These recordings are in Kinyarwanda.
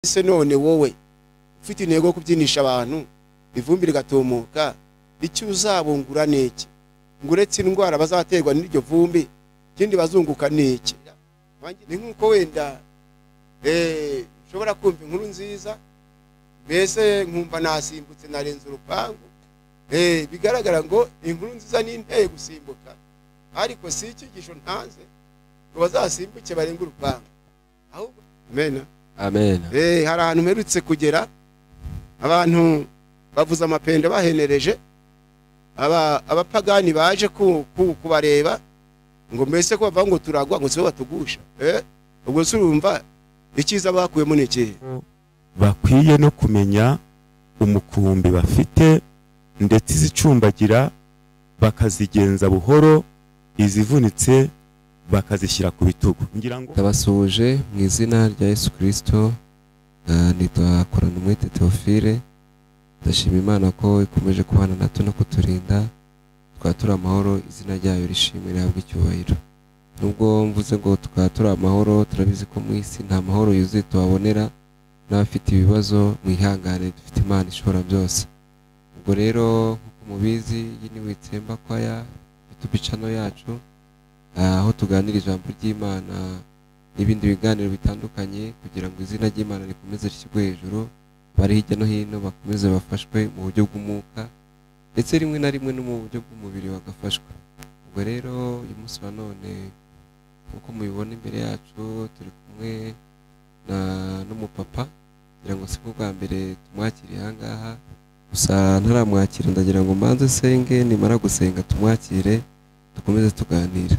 Ese none wowe ufite intego yo kubyinisha abantu ivumbi rigatumuka, icyo uzabungura ni iki? Ngo uretse indwara bazaterwa n'iryo vumbi, ikindi bazunguka ni iki? Ni nk'uko wenda nshobora kumva inkuru nziza, mbese nkumva nasimbutse narenze urupangu, bigaragara ngo inkuru nziza ni inteye gusimbuka, ariko si icyigisho ntanze ngo bazasimbuke barenge urupangu. Ahubwo amen. Amen. Hari ahantu mperutse kugera abantu bavuza amapendo bahenereje, abapagani baje kubareba ngo mbese ko bava ngo turagwa ngo sibo batugusha. Ubwo se urumva icyiza bakuyemo ni ikihe? Bakwiye no kumenya umukumbi bafite, ndetse izicumbagira bakazigenza buhoro, izivunitse bakazishyira ku bitugu. Ngira ngo ndabasuhuje mu izina rya Yesu Kristo. Nitwa Koranumwete Theophile. Ndashima Imana ko ikomeje kubana natwe no kuturinda, tukaba turi amahoro, izina ryayo rishimwe rihabwe icyubahiro. Nubwo mvuze ngo tukaba turi amahoro, turabizi ko mu isi nta mahoro yuzuye tuhabonera, n'abafite ibibazo mwihangane, dufite Imana ishobora byose. Ubwo rero nk'uko mubizi, iyi ni Witsemba Choir, YouTube channel yacu, aho tuganira ijambo ry'Imana n'ibindi biganiro bitandukanye kugira ngo izina ry'Imana rikomeze rishyirwe hejuru, bari hirya no hino bakomeze bafashwe mu buryo bw'umwuka, ndetse rimwe na rimwe no mu buryo bw'umubiri bagafashwa. Ubwo rero uyu munsi wa none nk'uko mubibona imbere yacu turi kumwe n'umupapa, kugira ngo si bwo bwa mbere tumwakiriye aha ngaha. Gusa ntaramwakira ndagira ngo mbanze senge, nimara gusenga tumwakire dukomeze tuganira.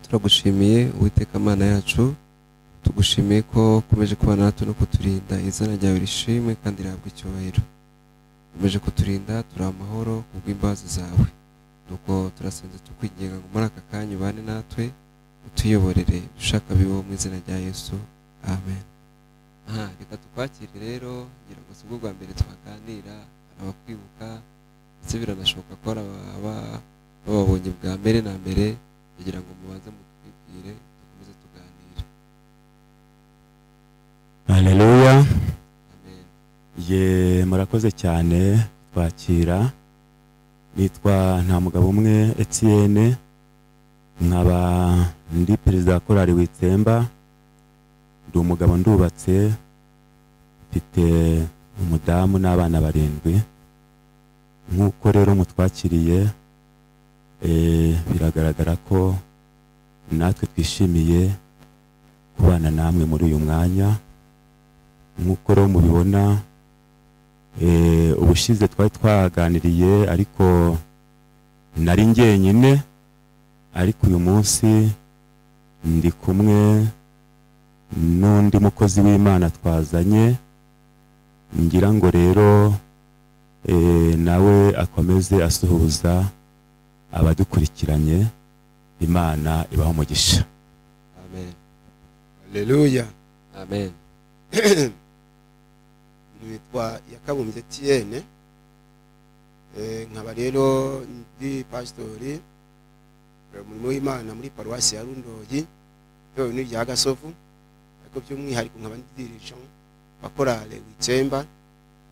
Turagushimiye Uwiteka Mana yacu, tugushimiye ko ukomeje kubana natwe no kuturinda, izina ryawe rishimwe kandi rihabwe icyubahiro. Ukomeje kuturinda, turi amahoro kubw'imbabazi zawe. Nuko turasenze tukwinginga ngo muri aka kanya ubane natwe, utuyoborere ushaka bibaho mu izina rya Yesu, amen. Reka tukwakire rero, ngira ngo si bwo bwa mbere twaganira, hari abakwibuka ndetse biranashoboka ko hari bababonye bwa mbere na mbere, kugira ngo mubanze mutwibwire dukomeze tuganira. Haleluya. Amen. Ye, murakoze cyane twakira. Nitwa Ntamugabumwe Etienne, nkaba ndi perezida wa korali Witsemba. Ndi umugabo, ndubatse, mfite umudamu n'abana 7. Nk'uko rero mutwakiriye, biragaragara ko natwe twishimiye kubana namwe muri uyu mwanya. Nk'uko rero mubibona, ubushize twari twaganiriye ariko nari njyenyine, ariko uyu munsi ndi kumwe n'undi mukozi w'Imana twazanye. Ngira ngo rero nawe akomeze asuhuza abadukurikiranye. Imana ibahe umugisha. Amen. Haleluya. Amen. Nitwa Yakabumbye Etienne, nkaba rero ndi pastori umurimo w'Imana muri paruwasi ya Rundoyi, itorero ni rya Gasovu, ariko by'umwihariko nkaba ndi dirigeant wa korale Witsemba,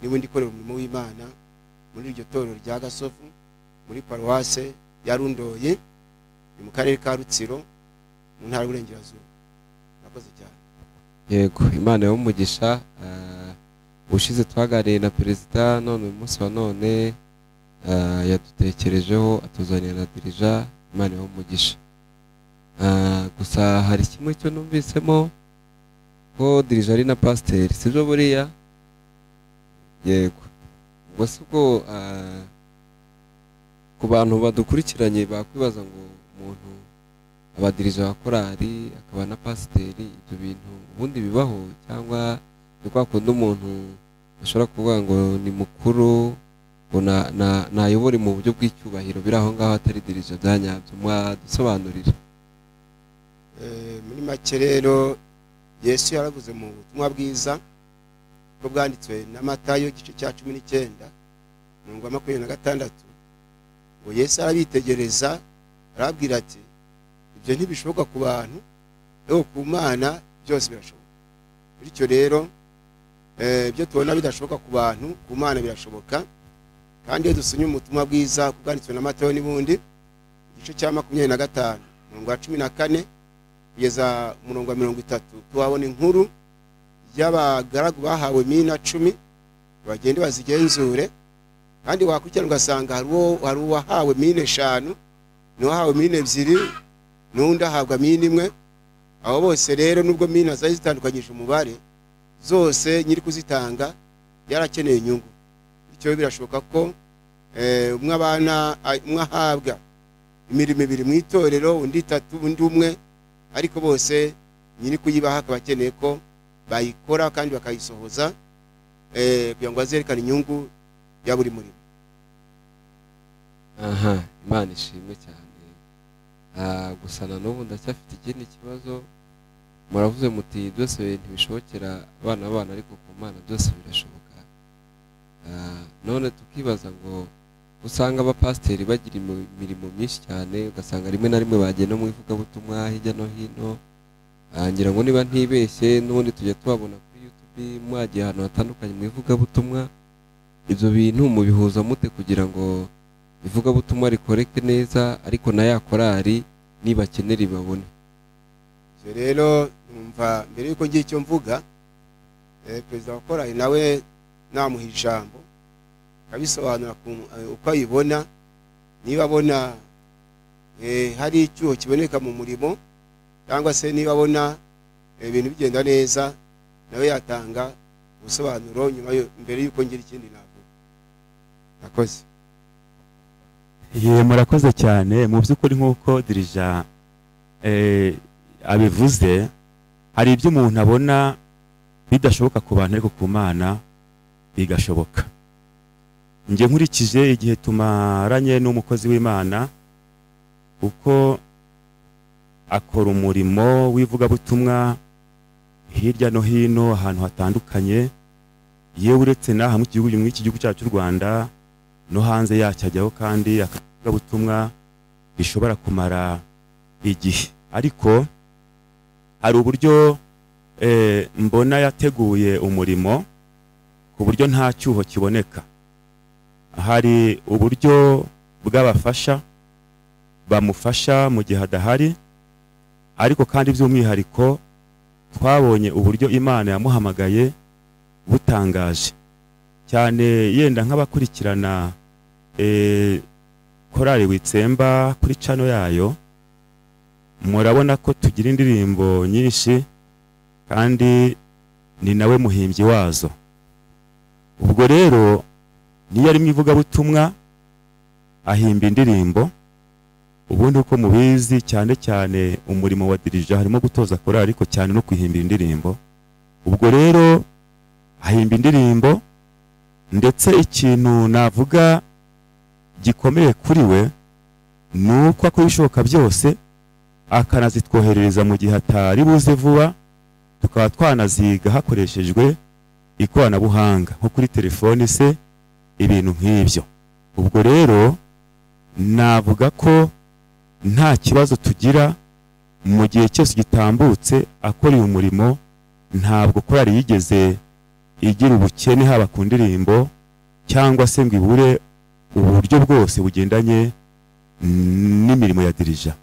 niwe ndi korera umurimo w'Imana muri iryo torero rya Gasovu muri paruwasi ya Rundoyi, ni mu karere ka Rutsiro mu ntara y'Uburengerazuba. Murakoze cyane. Yego, Imana ibahe umugisha. Ubushize twaganiriye na perezida, none uyu munsi wa none yadutekerejeho atuzanira na dirija. Imana ibahe umugisha. Gusa hari kimwe cyo numvisemo ko dirija ari na pasiteri, sibyo buriya? Yego. Ubwo si ubwo ku bantu badukurikiranye bakwibaza ngo umuntu abadirija wa korali akaba na pasiteri, ibyo bintu ubundi bibaho cyangwa ni kwa kundi umuntu ashobora kuvuga ngo ni mukuru ngo nayobore mu buryo bw'icyubahiro, biri aho ngaho atari dirija bya nyabyo? Mwadusobanurira. Muri make rero Yesu yaravuze mu butumwa bwiza bwo bwanditswe na Matayo igice cya 19 umurongo wa 26, ngo Yesu arabitegereza arababwira ati ibyo ntibishoboka ku bantu, ariko ku Mana byose birashoboka. Bityo rero Ibyo tubona bidashoboka ku bantu, ku Mana birashoboka. Kandi iyo dusomye ubutumwa bwiza bwanditswe na Matayo n'ubundi, igice cya 25 umurongo wa 14 kugeza umurongo wa 30, tuhabona inkuru y'abagaragu bahawe mina 10 bagende bazigenzure. Kandi wakurikirana ugasanga hari uwahawe mina 5, n'uwahawe mina 2, n'undi ahabwa mina 1. Abo bose rero nubwo mina zari zitandukanyije umubare, zose nyiri kuzitanga yarakeneye inyungu. Bityo birashoboka ko umwe ahabwa imirimo 2 mu itorero, undi 3, undi 1, ariko bose nyiri kuyibaha akaba akeneye ko bayikora kandi bakayisohoza, kugira ngo azerekane inyungu ya buri murimo. Aha, Imana ishimwe cyane. Gusa na n'ubu ndacyafite ikindi kibazo. Muravuze muti byose ntibishobokera abana b'abantu, ariko ku Mana byose birashoboka. None tukibaza ngo usanga abapasiteri bagira imirimo myinshi cyane, ugasanga rimwe na rimwe bagiye no mu ivugabutumwa hirya no hino. Ngira ngo niba ntibeshye n'ubundi tujya tubabona kuri YouTube mwagiye ahantu hatandukanye mu ivugabutumwa. Ibyo bintu mubihuza mute kugira ngo ivugabutumwa rikoreke neza, ariko na ya korari nibakenera ibabone? Ibyo rero numva mbere yuko ngira icyo mvuga, perezida wa korari nawe namuha ijambo akabisobanura uko ayibona, niba abona hari icyuho kiboneka mu murimo, cyangwa se niba abona ibintu bigenda neza, nawe yatanga ubusobanuro nyuma mbere yuko ngira ikindi navuga. Murakoze. Ye, murakoze cyane. Mu by'ukuri nk'uko dirija abivuze, hari ibyo umuntu abona bidashoboka ku bantu, ariko ku Mana bigashoboka. Njye nkurikije igihe tumaranye n'umukozi w'Imana, uko akora umurimo w'ivugabutumwa hirya no hino ahantu hatandukanye, yewe uretse n'aha mu gihugu, muri iki gihugu cyacu cy'u Rwanda no hanze yacyo ajyaho, kandi akavugabutumwa bishobora kumara igihe. Ariko hari uburyo mbona yateguye umurimo ku buryo nta cyuho kiboneka. Hari uburyo bw'abafasha bamufasha mu gihe adahari, ariko kandi by'umwihariko twabonye uburyo Imana yamuhamagaye butangaje cyane. Yenda nk'abakurikirana korali Witsemba kuri channel yayo, murabona ko tugira indirimbo nyinshi, kandi ni nawe muhimbyi wazo. Ubwo rero niyo ari mu ivugabutumwa ahimba indirimbo. Ubundi uko mubizi, cyane cyane umurimo wa dirija harimo gutoza korali, ariko cyane no kwihimbira indirimbo. Ubwo rero ahimba indirimbo, ndetse ikintu navuga gikomeye kuri we ni uko akora ibishoboka byose akanazitwoherereza mu gihe atari buze vuba, tukaba twanaziga hakoreshejwe ikoranabuhanga nko kuri telefoni se, ibintu nk'ibyo. Ubwo rero navuga ko nta kibazo tugira mu gihe cyose gitambutse akora uyu murimo. Ntabwo korali yigeze igira ubukene haba ku ndirimbo cyangwa se ngo ibure uburyo bwose bugendanye n'imirimo ya dirija.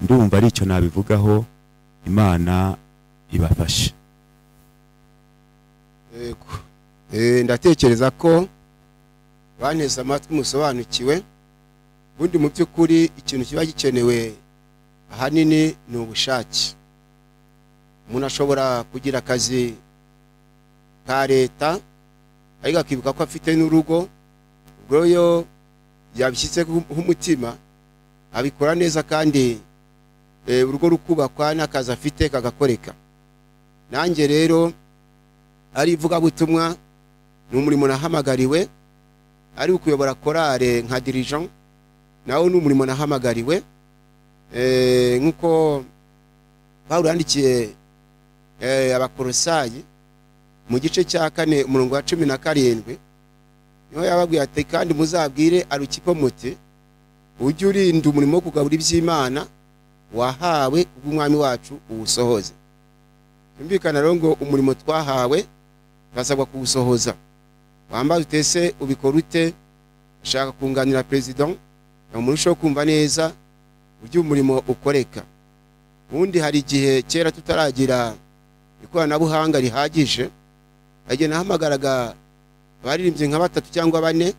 Ndumva ari icyo nabivugaho. Imana ibafashe. Ndatekereza ko baneze amatwi musobanukiwe. Ubundi mu by'ukuri ikintu kiba gikenewe ahanini ni ubushake. Umuntu ashobora kugira akazi ka leta, ariko akibuka ko afite n'urugo, ubwo yo yabishyize umutima abikora neza, kandi urugo rukubakwa n'akazi afite kagakoreka. Nanjye rero ari ivugabutumwa ni umurimo nahamagariwe, ari ukuyobora korale nka dirigeant nawo ni umurimo nahamagariwe. Nkuko Pawulo yandikiye Abakolosayi mu gice cya 4 umurongo wa 17, niho yababwiye ati kandi muzabwire Arukipo muti ujye urinda umurimo wo kugabura iby'Imana wahawe kubw'Umwami wacu uwusohoze. Byumvikana rero ngo umurimo twahawe Turasabwa kuwusohoza. Wambaye utese ubikora ute? Ashaka kunganira president ngo murusheho kumva neza uburyo umurimo ukoreka. Ubundi hari igihe kera tutaragira ikoranabuhanga rihagije, agiye nahamagaraga abaririmbyi nka 3 cyangwa 4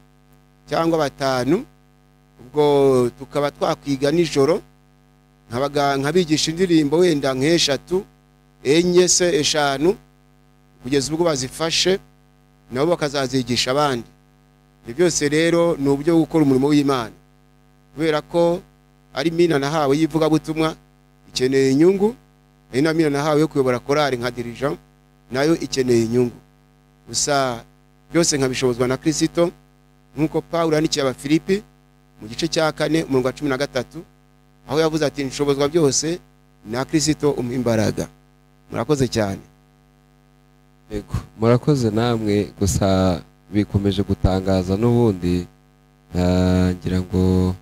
cyangwa 5, ubwo tukaba twakwiga nijoro, nkabigisha indirimbo wenda nk'eshatu, 4 se 5, kugeza ubwo bazifashe nabo bakazazigisha abandi. Ibyo byose rero ni uburyo bwo gukora umurimo w'Imana, kubera ko ari mina nahawe y'ivugabutumwa ikeneye inyungu, ari na mina nahawe yo kuyobora korali nka dirigeant nayo ikeneye inyungu. Gusa byose nkabishobozwa na Kristo, nk'uko Pawulo yandikiye Abafilipi mu gice cya 4 umurongo wa 13, aho yavuze ati nshobozwa byose na Kristo umpa imbaraga. Murakoze cyane. Yego, murakoze namwe. Gusa bikomeje gutangaza n'ubundi, ngira ngo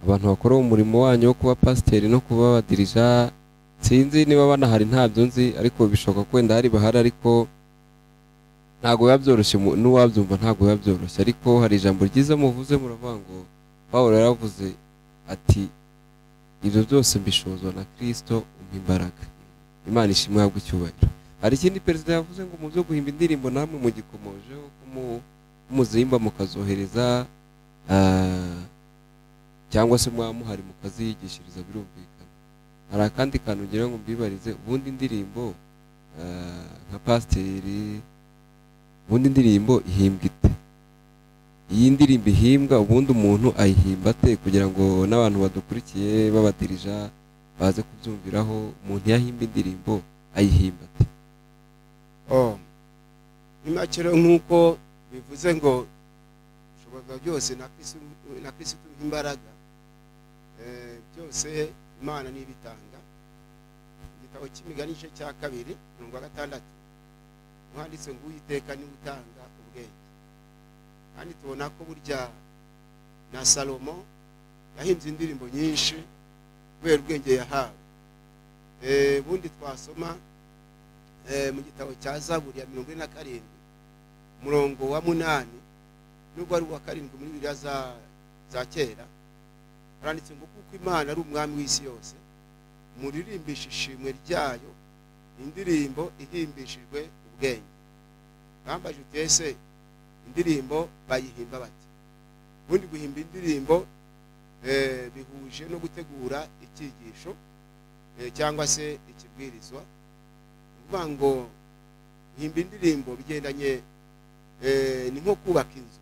abantu bakora umurimo wanyu wo kuba pasiteri no kuba abadirija, sinzi niba banahari ntabyo nzi, ariko bishoboka ko wenda hari bahari, ariko ntabwo biba byoroshye, n'uwabyumva ntabwo biba byoroshye. Ariko hari ijambo ryiza muvuze, muravuga ngo Pawulo yaravuze ati ibyo byose mbishobozwa na Kristo umpa imbaraga. Imana ishimwe, ihabwe icyubahiro. Hari ikindi perezida yavuze ngo mu byo guhimba indirimbo namwe mugikomojeho, muzimba mukazohereza, cyangwa se mwamuhari mukaziyigishiriza, birumvikana. Hari akandi kantu ngira ngo mbibarize, ubundi indirimbo nka pasiteri, ubundi indirimbo ihimbwa ite? Iyi ndirimbo ihimbwa ubundi umuntu ayihimba ate, kugira ngo n'abantu badukurikiye babadirija baze kubyumviraho? Umuntu yahimba indirimbo ayihimba ate? Ni make rero nk'uko bivuze ngo ushobora byose na Kristo imbaraga, byose Imana nibitanga. Igitabo cy'Imigani igice cya 2 umurongo wa 6 handitse ngo Uwiteka niwe utanga ubwenge. Kandi tubona ko burya na Salomo yahimbye indirimbo nyinshi kubera ubwenge yahawe. Ubundi twasoma mu gitabo cya Zaburi ya 47 umurongo wa 8, nubwo ari uwa 7 muri Bibiliya za kera, haranditse ngo kuko Imana ari umwami w'isi yose, muririmbishe ishimwe ryayo indirimbo ihimbishijwe ubwenge. Bambaje utese indirimbo bayihimba bati? Ubundi guhimba indirimbo bihuje no gutegura icyigisho cyangwa se ikibwirizwa. Kuvuga ngo guhimba indirimbo bigendanye ni nko kubaka inzu.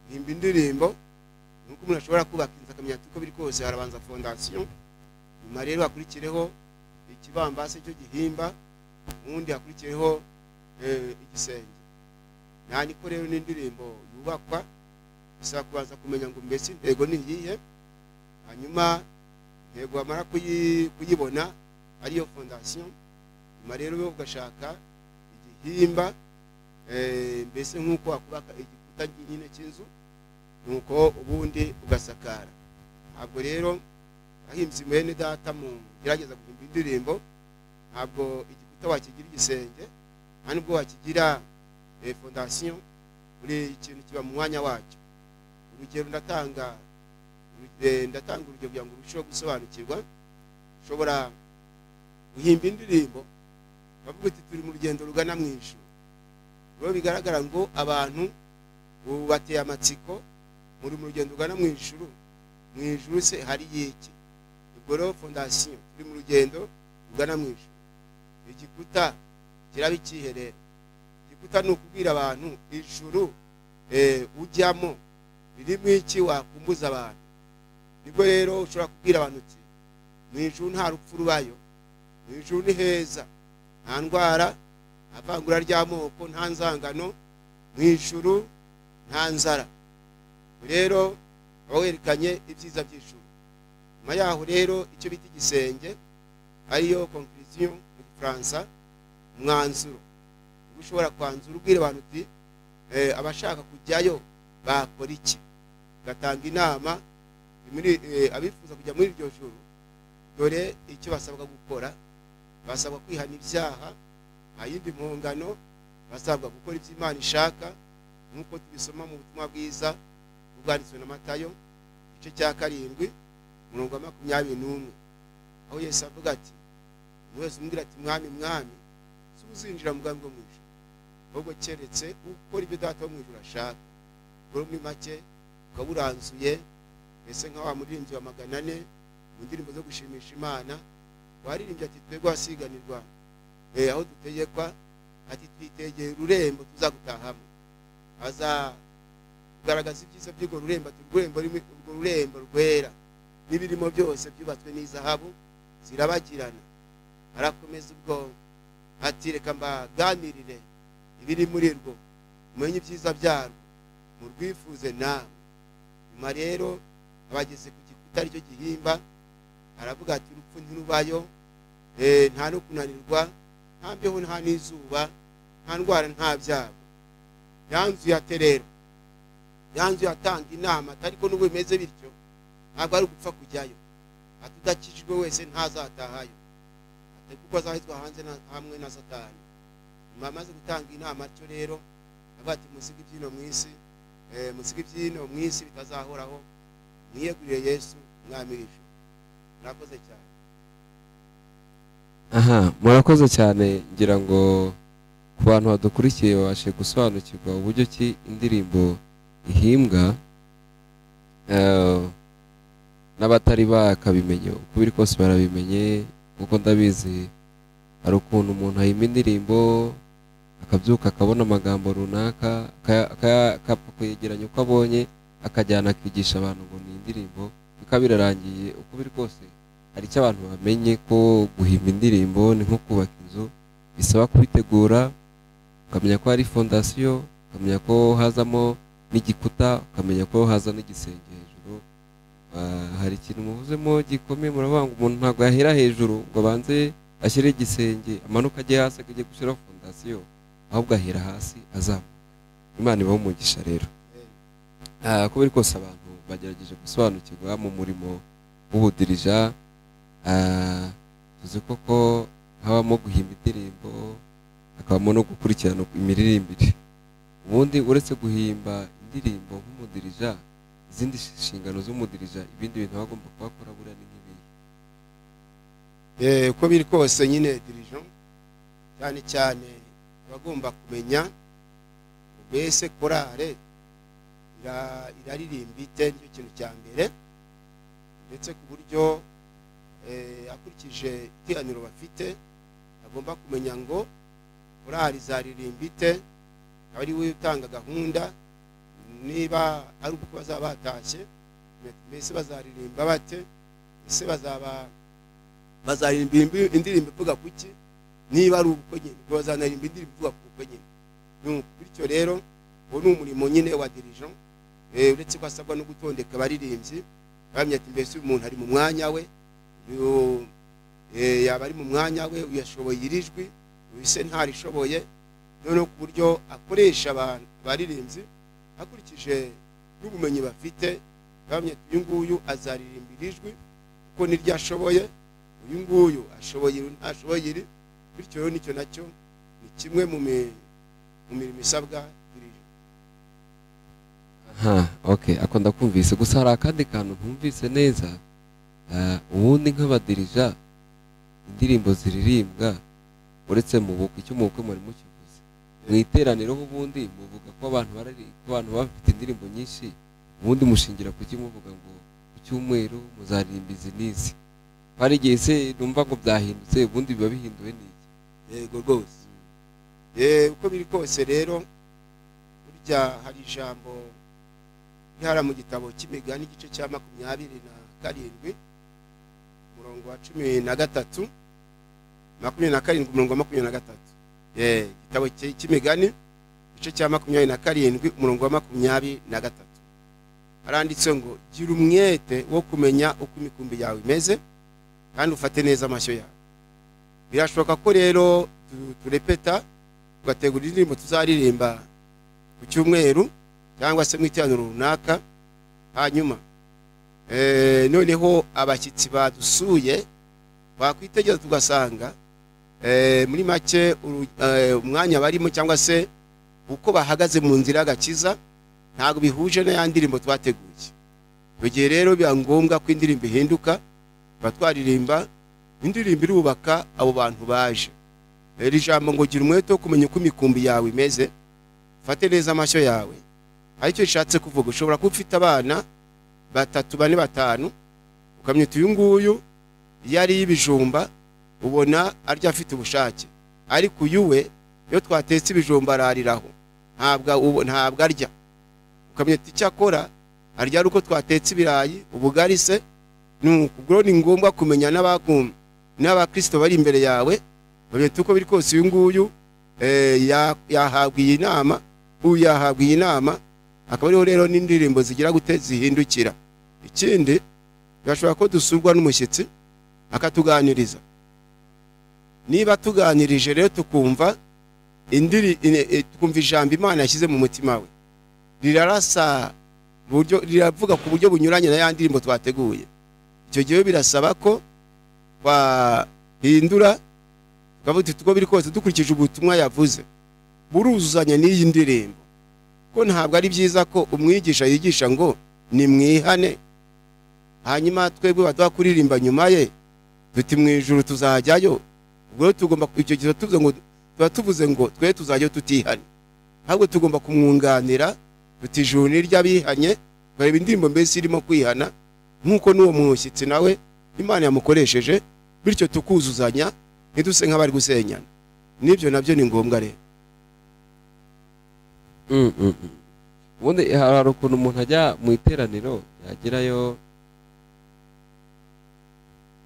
Guhimba indirimbo nuko umuntu ashobora kubaka inzu akamenya uko biri kose, harabanza fondation, nyuma rero hakurikireho ikibambase cyo gihimba, ubundi hakurikireho igisenge. Niko rero n'indirimbo yubakwa bisaba kubanza kumenya ngo mbese intego ni iyihe, hanyuma intego wamara kuyibona ariyo fondation, nyuma rero ugashaka igihimba, mbese nk'uko wakubaka igikuta nyine cy'inzu, nuko ubundi ugasakara. Ntabwo rero ahimbye mwene data mu gerageza guhimba indirimbo, ntabwo igikuta wakigira igisenge, nta nubwo wakigira fondation, buri kintu kiba mu mwanya wacyo. Urugero ndatanga urugero kugira ngo urusheho gusobanukirwa. Ushobora guhimba indirimbo bavuga uti turi mu rugendo rugana mu ijuru, rero bigaragara ngo abantu bateye amatsiko, muri mu rugendo rugana mu ijuru, mu ijuru se hari iki? Ubwo rero fondation turi mu rugendo rugana mu ijuru, igikuta kiraba ikihe rero? Igikuta ni ukubwira abantu ijuru ujyamo ririmo iki wakumbuza abantu. Nibwo rero ushobora kubwira abantu uti mu ijuru nta rupfu rubayo, mu ijuru ni heza, nta ndwara, nta vangura ry'amoko, nta nzangano, mu ijuru nta nzara. Rero aba werekanye ibyiza by'ijuru. Nyuma yaho rero icyo bita igisenge ariyo conclusion mu Gifaransa, umwanzuro. Ushobora kwanzura ubwira abantu uti abashaka kujyayo bakora iki, ugatanga inama muri abifuza kujya muri iryo juru. Dore icyo basabwa gukora, basabwa kwihana ibyaha, nta yindi mpongano, Basabwa gukora ibyo Imana ishaka nk'uko tubisoma mu butumwa bwiza bwanditswe na Matayo igice cya 7 umurongo wa 21, aho Yesu avuga ati umuntu wese umbwira ati mwami mwami si uzinjira mu bwami bwo mu ijuru, ahubwo keretse ukora ibyo Data wo mu ijuru ashaka. Ubwo muri make ukaba uranzuye, mbese nka wa muririmbyi wa 400 mu ndirimbo zo gushimisha Imana waririmbye ati twebwe wasiganirwa aho dutegekwa, ati twitegeye ururembo tuzagutahamo. Aza kugaragaza ibyiza by'urwo rurembo, ati ururembo rimwe, urwo rurembo rwera n'ibirimo byose byubatswe n'izahabu zirabagirana. Arakomeza ubwo ati reka mbaganirire ibiri muri rwo, mumenye ibyiza byarwo, murwifuze namwe. Nyuma rero abageze ku gikuta aricyo gihimba, aravuga ati urupfu ntirubayo, nta no kunanirwa, nta mbeho, nta n'izuba, nta ndwara, nta byago. Yanzuye ate rero? Yanzuye atanga inama, ariko n'ubwo bimeze bityo ntabwo ari ugupfa kujyayo. Ati udakijijwe wese ntazatahayo, ati kuko azahitwa hanze hamwe na Satani. Nyuma amaze gutanga inama atyo rero, avuga ati musige ibyino mu isi, musige ibyino mu isi bitazahoraho, mwiyegurire Yesu umwami w'ijuru. Murakoze cyane. Aha, murakoze cyane. Ngira ngo ku bantu badukurikiye babashe gusobanukirwa uburyo ki indirimbo ihimbwa, n'abatari bakabimenye uko biri kose barabimenye, kuko ndabizi hari ukuntu umuntu ahimba indirimbo akabyuka akabona amagambo runaka akapfa kuyegeranya uko abonye, akajyana akigisha abantu ngo ni indirimbo, bikaba birarangiye. Uko biri kose hari icyo abantu bamenye ko guhimba indirimbo ni nko kubaka inzu, bisaba kubitegura, ukamenya ko hari fondasiyo, ukamenya ko hazamo n'igikuta, ukamenya ko haza n'igisenge hejuru. Hari ikintu muvuzemo gikomeye, muravuga ngo umuntu ntabwo yahera hejuru ngo abanze ashyire igisenge, amanuka ajye hasi ajye gushyiraho fondasiyo, ahubwo ahera hasi azamuka. Imana ibahe umugisha rero. Uko biri kose abantu bagerageje gusobanukirwa mu murimo w'ubudirija. Tuzi koko habamo guhimba indirimbo, hakabamo no gukurikirana imiririmbire. Ubundi uretse guhimba indirimbo nk'umudirija, izindi nshingano z'umudirija, ibindi bintu bagomba kubakora buriya ni nk'ibihe? Uko biri kose nyine dirigeant cyane cyane abagomba kumenya mbese korale iraririmba ite, nicyo kintu cya mbere, ndetse ku buryo akurikije iteraniro bafite agomba kumenya ngo korali izaririmba ite, akaba ari we utanga gahunda, niba ari uko bazaba batashye, mbese bazaririmba bate, ese bazaririmba indirimbo ivuga kuki, niba ari ubukwe nyine bazanaririmba indirimbo ivuga ku bukwe nyine. Bityo rero uwo ni umurimo nyine wa dirigeant, uretse ko asabwa no gutondeka abaririmbyi, bamenya ati mbese uyu muntu ari mu mwanya we, yaba ari mu mwanya we, uyashoboye iri jwi, uyu se ntarishoboye. Noneho ku buryo akoresha abantu abaririmbyi akurikije n'ubumenyi bafite, bamenya ati uyu nguyu azaririmba iri jwi kuko niryo ashoboye, uyu nguyu ashoboye iri, ntashoboye iri. Bityo rero nicyo nacyo ni kimwe mu mirimo isabwa dirigeant. Aha, okay, ako ndakumvise. Gusa hari akandi kantu ntumvise neza. Ubundi nk'abadirija indirimbo ziririmbwa uretse mu bukwe, icyo mu bukwe muri mukivuze mu iteraniro, ubundi muvuga ko abantu barari, ko abantu bafite indirimbo nyinshi, ubundi mushingira kuki muvuga ngo ku cyumweru muzaririmba izi n'izi? Hari igihe se numva ngo byahindutse, ubundi biba bihinduwe n'iki? Yego rwose. Uko biri kose rero burya hari ijambo rihara mu gitabo cy'Imigani igice cya 27 umurongo wa 13, 27 umurongo wa 23. Igitabo cy'Imigani igice cya 27 umurongo wa 23 haranditse ngo gira umwete wo kumenya uko imikumbi yawe imeze kandi ufate neza amashyo yawe. Birashoboka ko rero turepeta tugategura indirimbo tuzaririmba ku cyumweru cyangwa se mu iteraniro runaka, hanyuma noneho abashyitsi badusuye bakwitegereza tugasanga Muri make umwanya barimo cyangwa se uko bahagaze mu nzira y'agakiza ntabwo bihuje na ya ndirimbo twateguye. Icyo gihe rero biba ngombwa ko indirimbo ihinduka, batwaririmba indirimbo irubaka abo bantu baje. Iri jambo ngo gira umwete wo kumenya uko imikumbi yawe imeze, fate neza amashyo yawe. Aricyo ishatse kuvuga, ushobora kuba ufite abana 3, 4, 5, ukamwita uyu nguyu iyo ariye ibijumba ubona arya afite ubushake, ariko uyu we iyo twatetse ibijumba arariraho ntabwo arya. Ukamwita icyo akora arya ari uko twatetse ibirayi, ubugari se. Nuko ni ngombwa kumenya n'abakristo bari imbere yawe, bamenya uko biri kose uyu nguyu yahabwa iyi nama, uyu yahabwa iyi nama. Akaba ariho rero n'indirimbo zigira gute zihindukira. Ikindi birashobora ko dusurwa n'umushyitsi akatuganiriza. Niba tuganirije rero tukumva tukumva ijambo Imana yashyize mu mutima we, rirarasa buryo, riravuga ku buryo bunyuranye na ya ndirimbo twateguye. Icyo gihe birasaba ko twahindura, tukavuga tuti uko biri kose dukurikije ubutumwa yavuze buruzuzanya n'iyi ndirimbo. Ko ntabwo ari byiza ko umwigisha yigisha ngo nimwihane, hanyuma twebwe baduha kuririmba nyuma ye tuti mu ijuru tuzajyayo. Ubwo tugomba icyo gihe tuvuze ngo tuba tuvuze ngo twe tuzajyayo tutihane, ahubwo tugomba kumwunganira tuti ijuru ni iry'abihanye, bareba indirimbo mbese irimo kwihana nk'uko n'uwo mushyitsi nawe Imana yamukoresheje, bityo tukuzuzanya ntiduse nk'abari gusenyana. N'ibyo nabyo ni ngombwa rero. Ubundi hari ukuntu umuntu ajya mu iteraniro yagerayo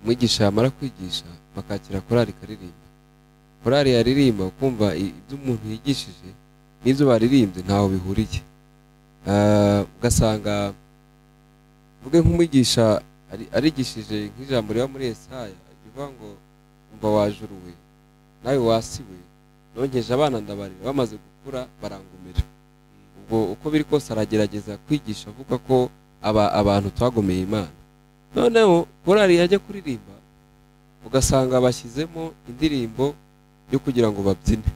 umwigisha yamara kwigisha bakakira korali ikaririmba, korali yaririmba ukumva ibyo umuntu yigishije n'ibyo baririmbye ntaho bihuriye. Ugasanga uvuge nk'umwigisha arigishije nk'ijambo riba muri Yesaya rivuga ngo umva wajuruwe nawe wasiwe nonkeje abana ndabarira bamaze gukura barangomera. Ubwo uko biri kose aragerageza kwigisha avuga ko abantu twagomeye Imana. Noneho korali yajya kuririmba ugasanga bashyizemo indirimbo yo kugira ngo babyine,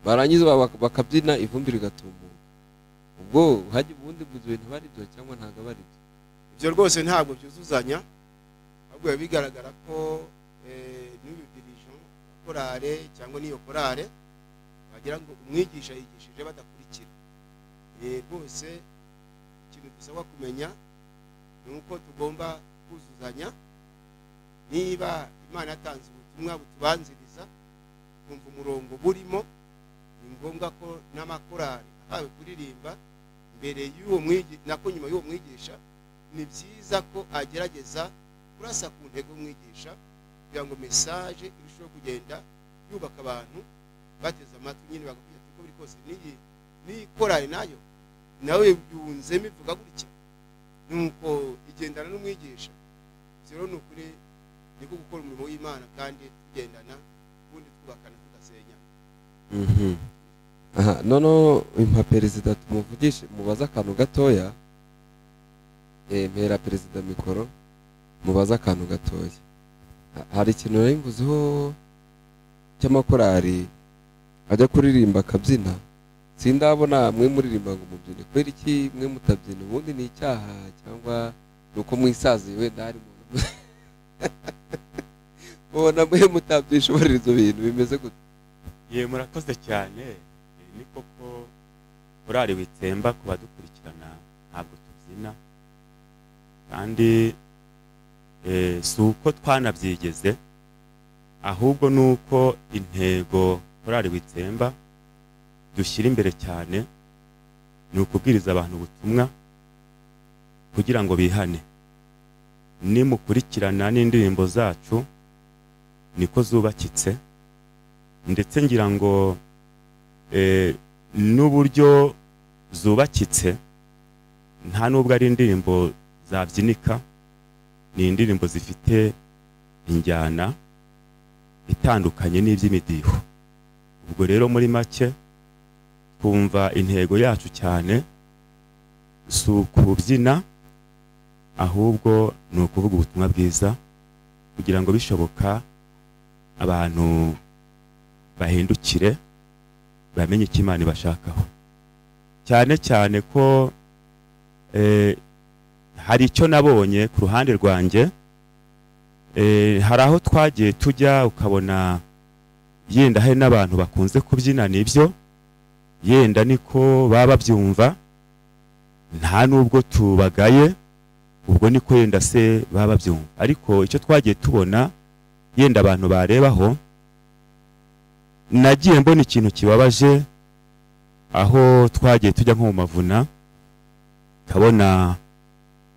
barangiza bakabyina ivumbi rigatumuka. Ubwo hajya ubundi ibyo bintu bari byo cyangwa ntabwo bari byo? Ibyo rwose ntabwo byuzuzanya, ahubwo biba bigaragara ko n'uyu dirigeant korale cyangwa n'iyo korale wagira ngo umwigisha yigishije badakurikira. Rwose ikintu dusabwa kumenya ni uko tugomba kuzuzanya. Niba Imana yatanze ubutumwa butubanziriza kumva umurongo burimo, ni ngombwa ko n'amakorali ahawe kuririmba mbere y'uwo mwigisha nako nyuma y'uwo mwigisha, ni byiza ko agerageza kurasa ku ntego y'umwigisha kugira ngo message irusheho kugenda yubaka abantu bateze amatwi nyine bagakwiye ko biri kose n'iyi korali nayo nawe yunzemo ivuga gutya, nuko igendana n'umwigisha. Rero ni ukuri niko gukora umurimo w'Imana kandi tugendana ubundi twubakana tudasenya. Aha noneho impa perezida tumuvugishe mubaze akantu gatoya. Mpera perezida mikoro mubaze akantu gatoya. Hari ikintu nari mvuzeho cy'amakorali ajya kuririmba akabyina, sindabona mwe muririmba ngo mubyine, kubera iki mwe mutabyina? Ubundi ni icyaha cyangwa ni uko mwisaziye wenda harimo mubona mwe mutabyishoborera ibyo bintu bimeze gute? Ye murakoze cyane. Ni koko korali Witsemba ku badukurikirana ntabwo tubyina, kandi si uko twanabyigeze, ahubwo ni uko intego korali Witsemba dushyira imbere cyane ni ukubwiriza abantu ubutumwa kugira ngo bihane. Nimukurikirana n'indirimbo zacu niko zubakitse, ndetse ngira ngo n'uburyo zubakitse nta nubwo ari indirimbo zabyinika, ni indirimbo zifite injyana itandukanye n'iby'imidiho. Ubwo rero muri make twumva intego yacu cyane si ukubyina, ahubwo ni ukuvuga ubutumwa bwiza kugira ngo bishoboka abantu Bahindukire, bamenye icyo Imana ibashakaho, cyane cyane ko hari icyo nabonye ku ruhande rwanjye. Hari aho twagiye tujya ukabona yenda hari n'abantu bakunze kubyina, nibyo yenda niko baba babyumva, nta nubwo tubagaye, ubwo niko yenda se baba babyumva. Ariko icyo twagiye tubona yenda abantu barebaho, nagiye mbona ikintu kibabaje aho twagiye tujya nko mu mavuna, kabona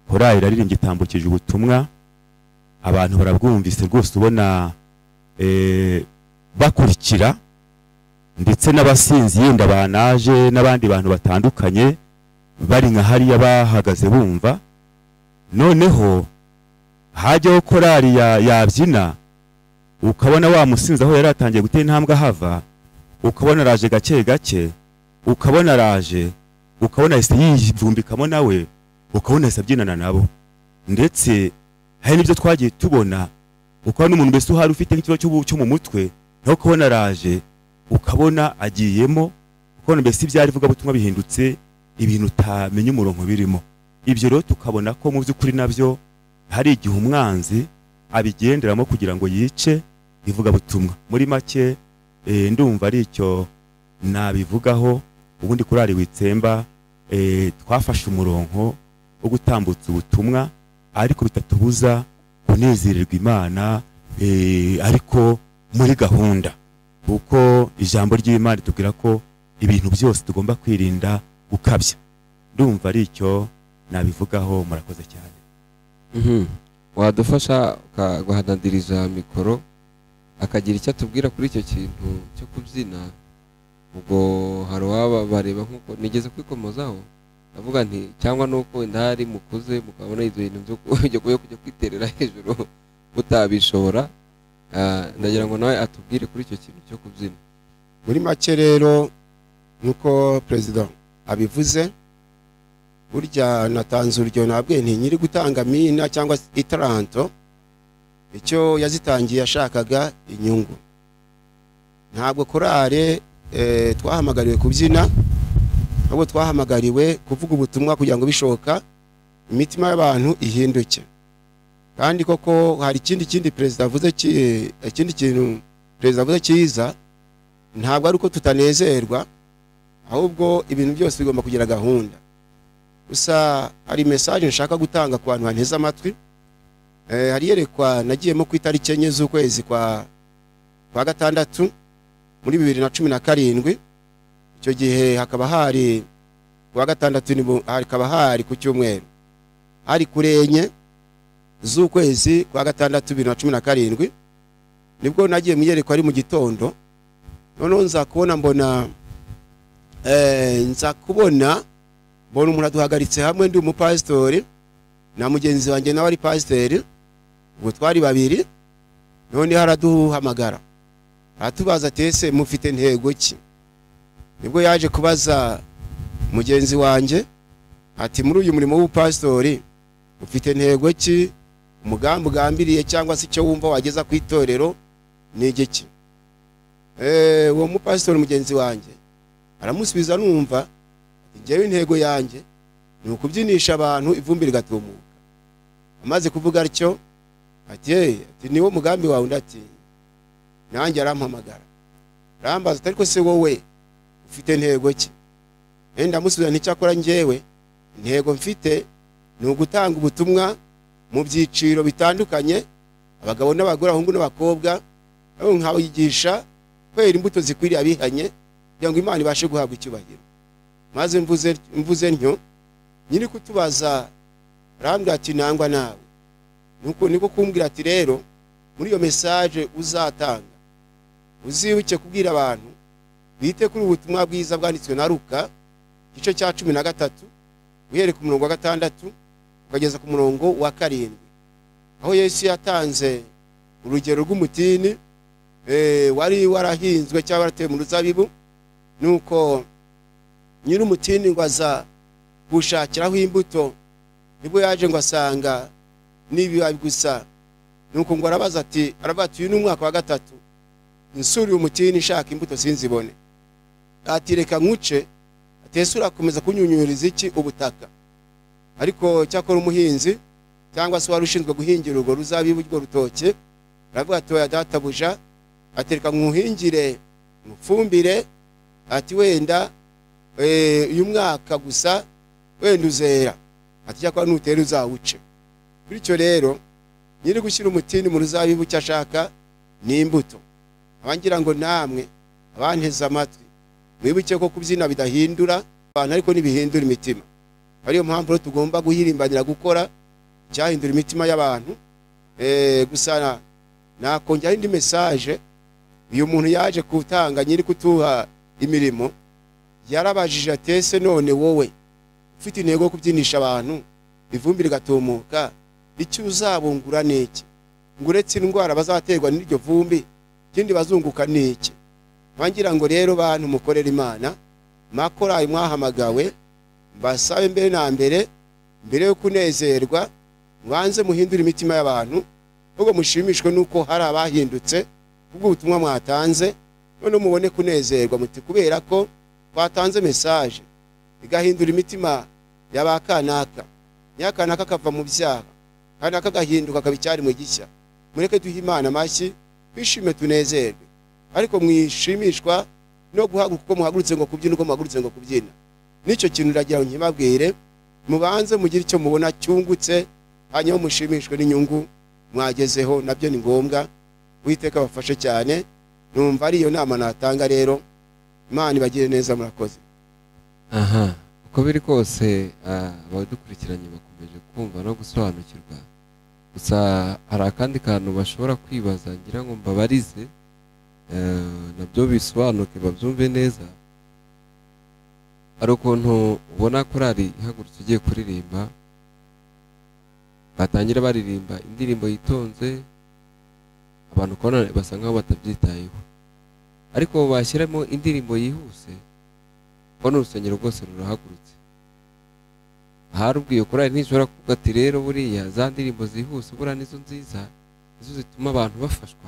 korali iraririmbye itambukije ubutumwa, abantu barabwumvise rwose, ubona bakurikira, ndetse n'abasinzi yenda banaje n'abandi bantu batandukanye bari nka hariya bahagaze bumva. Noneho hajyaho korali yabyina, ukabona wa musinzi aho yari atangiye gutera intambwe ahava, ukabona araje gake gake, ukabona araje, ukabona ahise yivumbikamo nawe, ukabona ahise abyinana nabo. Ndetse hari n'ibyo twagiye tubona, ukabona umuntu mbese uhari ufite nk'ikibazo cyo mu mutwe, nawe ukabona araje, ukabona agiyemo, ukabona mbese ibyari ivugabutumwa bihindutse ibintu utamenya umurongo birimo. Ibyo rero tukabona ko mu by'ukuri nabyo hari igihe umwanzi abigenderamo kugira ngo yice ivugabutumwa. Muri make ndumva ari icyo nabivugaho. Ubundi korali Witsemba twafashe umurongo wo gutambutsa ubutumwa, ariko bitatubuza kunezererwa Imana, ariko muri gahunda, kuko ijambo ry'Imana ritubwira ko ibintu byose tugomba kwirinda gukabya. Ndumva ari icyo nabivugaho, murakoze cyane. Wadufasha ukaguhanadiriza mikoro akagira icyo atubwira kuri icyo kintu cyo kubyina. Ubwo hari uwaba bareba nkuko nigeze kwikomozaho ndavuga nti cyangwa nuko wenda hari mukuze mukabona ibyo bintu byo kujya kwiterera hejuru mutabishobora. Ndagira ngo nawe atubwire kuri icyo kintu cyo kubyina. Muri make rero nuko president abivuze, burya natanze urugero nabwe nti nyiri gutanga mina cyangwa itaranto, icyo yazitangiye yashakaga inyungu. Ntabwo korale twahamagariwe kubyina, ahubwo twahamagariwe kuvuga ubutumwa kugira ngo bishoboka imitima y'abantu ihinduke. Kandi koko hari ikindi president avuze, ikindi kintu president avuze cyiza, ntabwo ari uko tutanezerwa, ahubwo ibintu byose bigomba kugira gahunda. Gusa hari message nshaka gutanga ku bantu banteze amatwi. Hari yerekwa nagiyemo ku itariki 4 z'ukwezi kwa gatandatu muri 2017. Icyo gihe hakaba hari kuwa gatandatu, hakaba hari ku cyumweru, hari kuri 4 z'ukwezi kwa gatandatu 2017, nibwo nagiye mu iyerekwa ari mu gitondo. Noneho nza kubona mbona umuntu aduhagaritse hamwe, ndi umupasitori na mugenzi wanjye nawe ari pasiteri, ubwo twari babiri. None haraduhamagara aratubaza ati ese mufite ntego ki? Nibwo yaje kubaza mugenzi wanjye ati muri uyu murimo w'ubupasitori ufite ntego ki? Umugambi ugambiriye cyangwa se icyo wumva wageza ku itorero ni igiki? Uwo mupasitori mugenzi wanjye aramusubiza numva ati njyewe intego yanjye ni ukubyinisha abantu ivumbi rigatumuka. Amaze kuvuga atyo ati niwo mugambi wawe? Undi ati nanjye arampamagara arambaza ariko se wowe ufite ntego ki? Ndamusubiza nti cyakora njyewe intego mfite ni ugutanga ubutumwa mu byiciro bitandukanye, abagabo n'abagore, abahungu n'abakobwa, abo nkabigisha kwera imbuto zikwiriye abihanye kugira ngo Imana ibashe guhabwa icyubahiro. Maze mvuze ntyo, nyiri kutubaza arambwira ati nangwa nawe. Nuko niko kumbwira ati rero muri iyo message uzatanga uzibuke kubwira abantu bite kuri ubutumwa bwiza bwanditswe na Luka igice cya 13 uhereye ku murongo wa 6 ukageza ku murongo wa 7, aho Yesu yatanze urugero rw'umutini wari warahinzwe cyangwa waratewe mu ruzabibu. Nuko nyiri umutini ngo aza gushakiraho imbuto, nibwo yaje ngo asanga n'ibibabi gusa. Nuko ngo arabaza ati, aravuga ati uyu ni umwaka wa 3 Nsuriye umutini nshaka imbuto sinzibone. Ati reka nkuce. Ati ese urakomeza kunyunyuriza iki ubutaka? Ariko cyakora umuhinzi cyangwa se wari ushinzwe guhingira urwo ruzabibu rwo rutoke, aravuga ati oya databuja, ati reka nkuhingire nkufumbire, ati wenda uyu mwaka gusa wenda uzera, ati cyakora nutera uzawuce. Bityo rero nyiri gushyira umutini mu ruzabibu icyo ashaka ni imbuto. Abangira ngo namwe abanteze amatwi mwibuke ko kubyina bidahindura abantu, ariko ntibihindura imitima. Ariyo mpamvu rero tugomba guhirimbanira gukora icyahindura imitima y'abantu. Gusa nakongera indi message uyu muntu yaje kutanga nyiri kutuha imirimo, yarabajije ati ese none wowe ufite intego yo kubyinisha abantu ivumbi rigatumuka, icyo uzabungura ni iki? Ngo uretse indwara bazaterwa n'iryo vumbi, ikindi bazunguka ni iki? Ngira ngo rero bantu mukorera Imana, makorali mwahamagawe, mbasabe mbere na mbere, mbere yo kunezerwa mwanze muhindure imitima y'abantu, ahubwo mushimishwe nuko hari abahindutse kubwo ubutumwa mwatanze, none mubone kunezerwa muti kubera ko twatanze message igahindura imitima y'abakanaka, nyakanaka kava mu byaha kandi akagahinduka akaba icyaremwe gishya. Mureke duhe Imana amashyi, twishime tunezerwe, ariko mwishimishwa no guhaguruka uko muhagurutse ngo kubyina, uko muhagurutse ngo kubyina. Nicyo kintu ndagira ngo nkibabwire, mubanze mugire icyo mubona cyungutse, hanyuma mushimishwe n'inyungu mwagezeho, nabyo ni ngombwa. Uwiteka abafashe cyane. Numva ari iyo nama natanga rero. Imana ibagire neza, murakoze. Aha, uko biri kose abadukurikiranye bakomeje kumva no gusobanukirwa. Gusa hari akandi kantu bashobora kwibaza, ngira ngo mbabarize nabyo bisobanuke babyumve neza. Hari ukuntu ubona korali ihagurutse ugiye kuririmba, batangira baririmba indirimbo yitonze, abantu ukabona basa nkaho batabyitayeho, ariko bashyiramo indirimbo yihuse ubona urusengero rwose rurahagurutse. Ahari ubwiye korali ntishobora kuvuga ati rero buriya za ndirimbo zihuse buriya nizo nziza, nizo zituma abantu bafashwa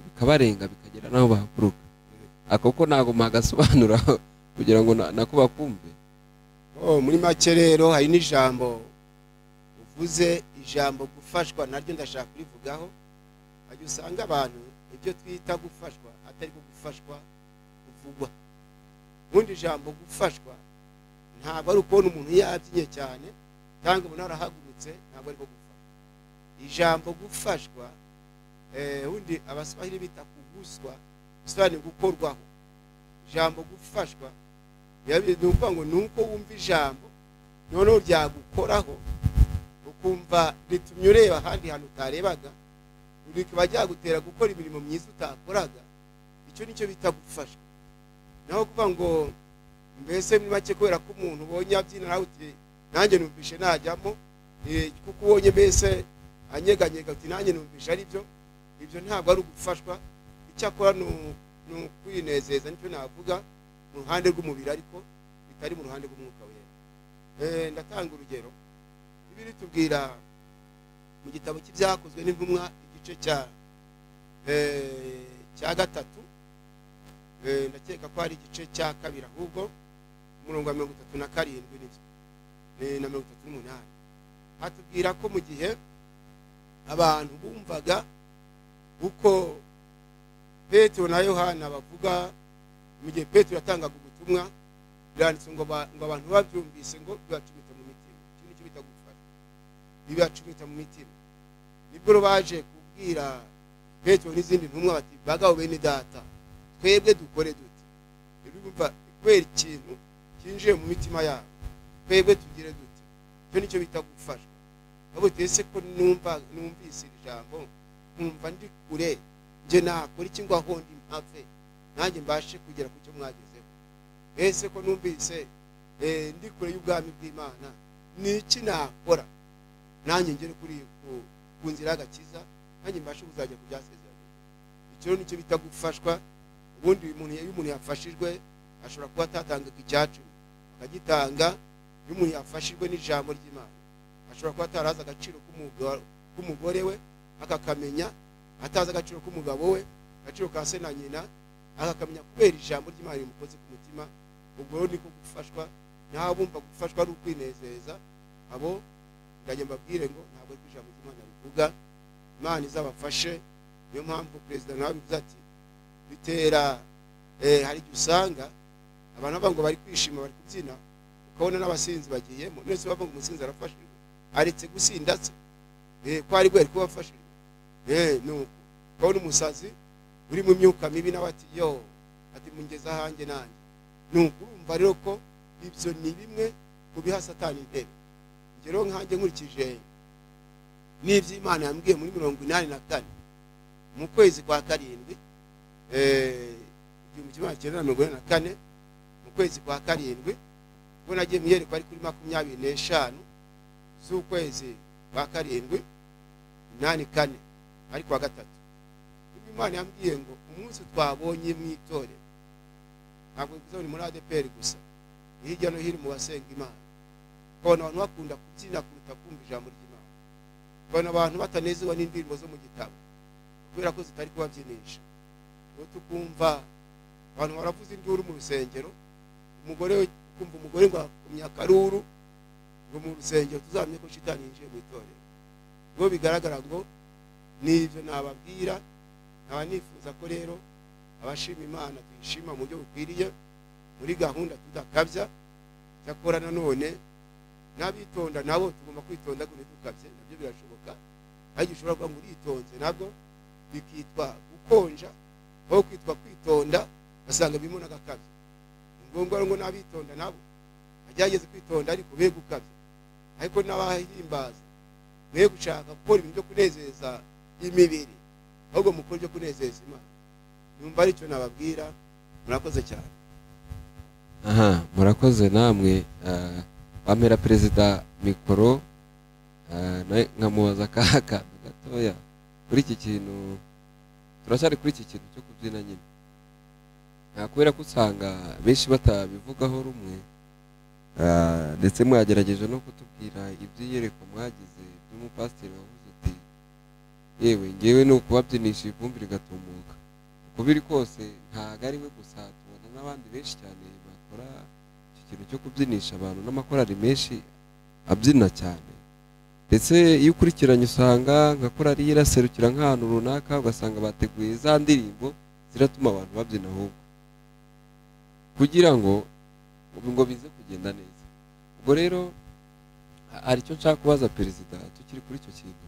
bikabarenga bikagera naho bahaguruka. Ako ko ntago mpagasobanura kugira ngo nako bakumve. Muri make rero hari n'ijambo uvuze, ijambo gufashwa naryo ndashaka kurivugaho. Ajya usanga abantu ibyo twita gufashwa atari ko gufashwa kuvugwa. Ubundi ijambo gufashwa ntabwo ari ukubona umuntu yabyinye cyane cyangwa umuntu arahagurutse, ntabwo ari ko gufashwa. Ijambo gufashwa ubundi Abaswahili bita kuguswa, bisobanuye gukorwaho. Ijambo gufashwa ni ukuvuga ngo nuko wumva ijambo noneho ryagukoraho, ukumva ritumye ureba ahandi hantu utarebaga, rikaba ryagutera gukora imirimo myiza utakoraga. Icyo nicyo bita gufashwa. Naho kuvuga ngo mbese muri make kubera ko umuntu ubonye abyina nawe uti nanjye numvishe najyamo, kuko ubonye mbese anyeganyega uti nanjye numvishe ari byo, ibyo ntabwo ari ugufashwa. Icyakora ni ukwinezeza, nicyo navuga mu ruhande rw'umubiri ariko bitari mu ruhande rw'umwuka wera. Ndatanga urugero. Bibiliya itubwira mu gitabo cy'ibyakozwe n'intumwa igice cya 3, ndakeka ko ari igice cya 2 ahubwo, umurongo wa 37 nibyo na 38, hatubwira ko mu gihe abantu bumvaga uko Petero na Yohana bavuga, mu gihe Petero yatangaga ubutumwa, biranditse ngo abantu babyumvise ngo bibacumita mu mitima. Icyo nicyo bita gufasha, bibacumita mu mitima. Nibwo baje kubwira Petero n'izindi ntumwa bati bagabo bene data, twebwe dukore dute? Urumva kubera ikintu cyinjiye mu mitima yabo, twebwe tugire dute? Icyo nicyo bita gufashwa. Abo tese ko numva numvise iri jambo nkumva ndi kure, nje nakora iki ngo aho ndi mpave nanjye mbashe kugera ku cyo mwagezeho? Ese ko numvise ndi kure y'ubwami bw'Imana, ni iki nakora nanjye ngere kuri ku nzira y'agakiza, nanjye mbashe kuzajya ku byasezeranye? Icyo nicyo bita gufashwa. Ubundi umuntu iyo umuntu yafashijwe ashobora kuba atatanga icyacumi akagitanga. Iyo umuntu yafashijwe n'ijambo ry'Imana ashobora kuba atarazi agaciro k'umugore we akakamenya, atazi agaciro k'umugabo we agaciro ka se na nyina, akakamenya kubera ijambo ry'Imana rimukoze ku mutima. Ubwo rero niko gufashwa. Naho bumva gufashwa ari ukwinezeza, abo ndajya mbabwire ngo ntabwo ari ijambo ry'Imana rivuga. Imana izabafashe. Niyo mpamvu perezida nawe abivuze ati bitera hari igihe usanga abantu bavuga ngo bari kwishima bari kubyina, ukabona n'abasinzi bagiyemo. None se bavuga ngo umusinzi arafashijwe, aretse gusinda se ko ari bwo yari kuba afashijwe? Nuko ukabona umusazi uri mu myuka mibi nawe ati yo, ati mungeze ahanjye nanjye. Nuko urumva rero ko ibyo ni bimwe mu biha Satani intebe. Njye rero nkanjye nkurikije n'iby'Imana yambwiye muri 84 mu kwezi kwa karindwi 1984, mu kwezi kwa karindwi ubwo nagiye mu iyerekwa ari kuri 25 z'ukwezi kwa karindwi 84 ari kwa gatatu. Imana yambwiye ngo umunsi twabonye mu itorero, ntabwo bivuze ni muri ADEPR gusa, hirya no hino mu basenga Imana, ukabona abantu bakunda kubyina kuruta kumva ijambo ry'Imana, ukabona abantu batanezerwa n'indirimbo zo mu gitabo kubera ko zitari kubabyinisha. Ubwo tukumva abantu baravuza induru mu rusengero, umugore ukumva umugore ngo akomye akaruru ngo mu rusengero, tuzamenye ko shitani yinjiye mu itorero. Ubwo bigaragara ngo n'ibyo nababwira. Nkaba nifuza ko rero abashima Imana tuyishima mu buryo bukwiriye, muri gahunda tudakabya. Cyakora nanone n'abitonda nabo tugomba kwitonda ngo ntidukabye, nabyo birashoboka. Ariko ushobora kuba ngo uritonze nabwo bikitwa gukonja, aho kwitwa kwitonda basanga birimo n'agakabya. Ni ngombwa ngo n'abitonda nabo bagerageze kwitonda ariko be gukabya, ariko n'abahimbaza be gushaka gukora ibintu byo kunezeza imibiri, ahubwo mukora ibyo kunezeza Imana. Numva aricyo nababwira. Murakoze cyane. Aha, murakoze namwe. Bamera perezida mikoro, nkamubaza akantu gatoya kuri iki kintu. Turacyari kuri iki kintu cyo kubyina nyine, kubera ko usanga benshi batabivugaho rumwe, ndetse mwagerageje no kutubwira iby'iyerekwa mwagize by'umupasiteri wavuze ati yewe ngewe ni ukubabyinisha ivumbi rigatumuka. Uko biri kose ntabwo ari we gusa, tubona n'abandi benshi cyane bakora iki kintu cyo kubyinisha abantu, n'amakorali menshi abyina cyane. Ndetse iyo ukurikiranye usanga nka korali iraserukira nk'ahantu runaka, ugasanga bateguye za ndirimbo ziratuma abantu babyina ahubwo kugira ngo bize kugenda neza. Ubwo rero hari icyo nshaka kubaza perezida tukiri kuri icyo kintu.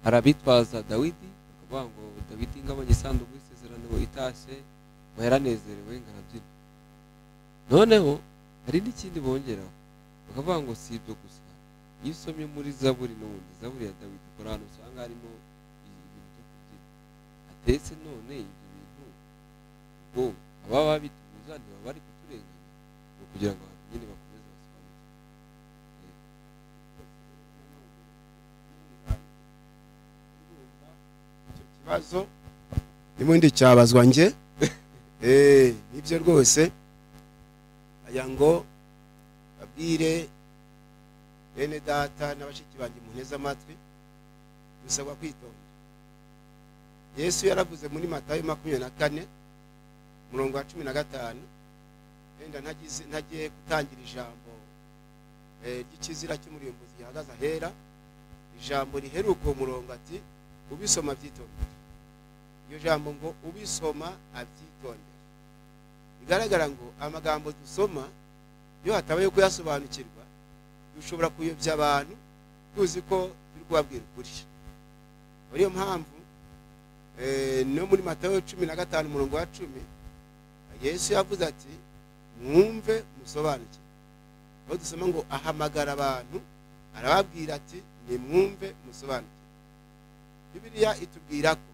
Hari abitwaza Dawidi bakavuga ngo Dawidi ngabonye isanduku y'isezerano itashye ngo yaranezerewe ngo arabyina. Noneho hari n'ikindi bongeraho bakavuga ngo si ibyo gusa, iyo usomye muri Zaburi n'ubundi Zaburi ya Dawidi ukora ahantu usanga harimo ibintu byo kubyina. Atetse none ibyo bintu ubwo ababa babitubuza ntibaba bari kuturenganya, ni ukugira ngo abantu nyine bakomeze basobanukirwe. Icyo kibazo n'ubundi cyabazwa nge nibyo rwose. Aya ngo babwire bene data n'abashiki banjye munteze amatwi, dusabwa kwitonda. Yesu yaravuze muri Matayo 24 umurongo wa 15, wenda ntagiye gutangira ijambo ry'ikizira cy'umurimbuzi gihagaze ahera, ijambo riheruka uwo murongo ati ubisoma abyitondere. Iyo jambo ngo ubisoma abyitondere, bigaragara ngo amagambo dusoma iyo hatabaye kuyasobanukirwa dushobora kuyobya abantu tuzi ko turi kubabwira ukuri. Ariyo mpamvu no muri Matayo 15 umurongo wa 10 Yesu yavuze ati mwumve musobanukirwe. Aho dusoma ngo ahamagara abantu arababwira ati nimwumve musobanukirwe. Bibiliya itubwira ko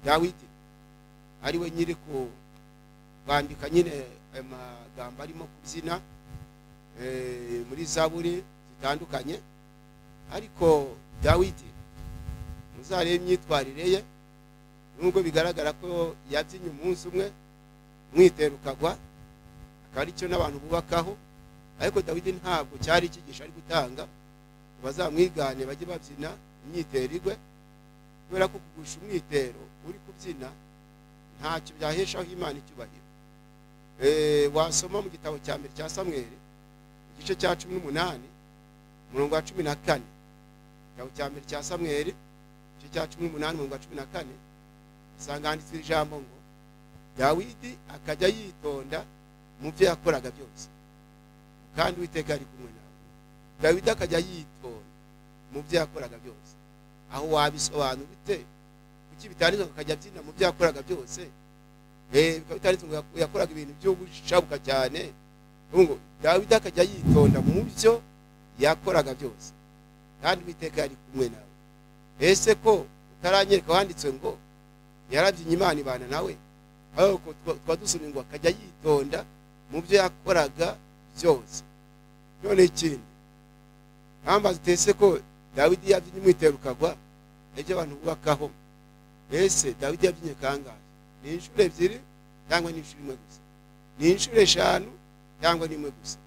Dawidi ari we nyiri ku kwandika nyine amagambo arimo kubyina muri Zaburi zitandukanye, ariko Dawidi muzarebe imyitwarire ye, nubwo bigaragara ko yabyinnye umunsi umwe umwitero ukagwa akaba aricyo n'abantu bubakaho, ariko Dawidi ntabwo cyari icyigisho ari gutanga bazamwigane bajye babyina imyitero igwe. Kubera ko kugusha umwitero uri kubyina ntacyo byaheshaho Imana icyubahiro. Wasoma mu gitabo cya mbere cya Samweli igice cya 18 umurongo wa 14. Igitabo cya mbere cya Samweli igice cya 18 umurongo wa 14 usanga handitse ijambo ngo Dawidi akajya yitonda mu byo yakoraga byose, kandi Uwiteka ari kumwe nawe. Dawidi akajya yitonda mu byo yakoraga byose. Aho wabisobanura ute? Kuki bitanditswe ngo akajya abyina mu byo yakoraga byose? Bikaba bitanditswe ngo yakoraga ibintu byo gushabuka cyane. Ngo Dawidi akajya yitonda mu byo yakoraga byose, kandi Uwiteka yari kumwe nawe. Ese ko utaranyereka wanditswe ngo yarabyinnye Imana ibana nawe? Aho twadusomye ngo akajya yitonda mu byo yakoraga byose. None ikindi ntambaza utese ko Dawidi yabyinnye umwitero ukagwa, ibyo abantu bubakaho. Ese Dawidi yabyinnye kangahe? Ni inshuro 2 cyangwa ni inshuro 1 gusa? Ni inshuro 5 cyangwa ni 1 gusa?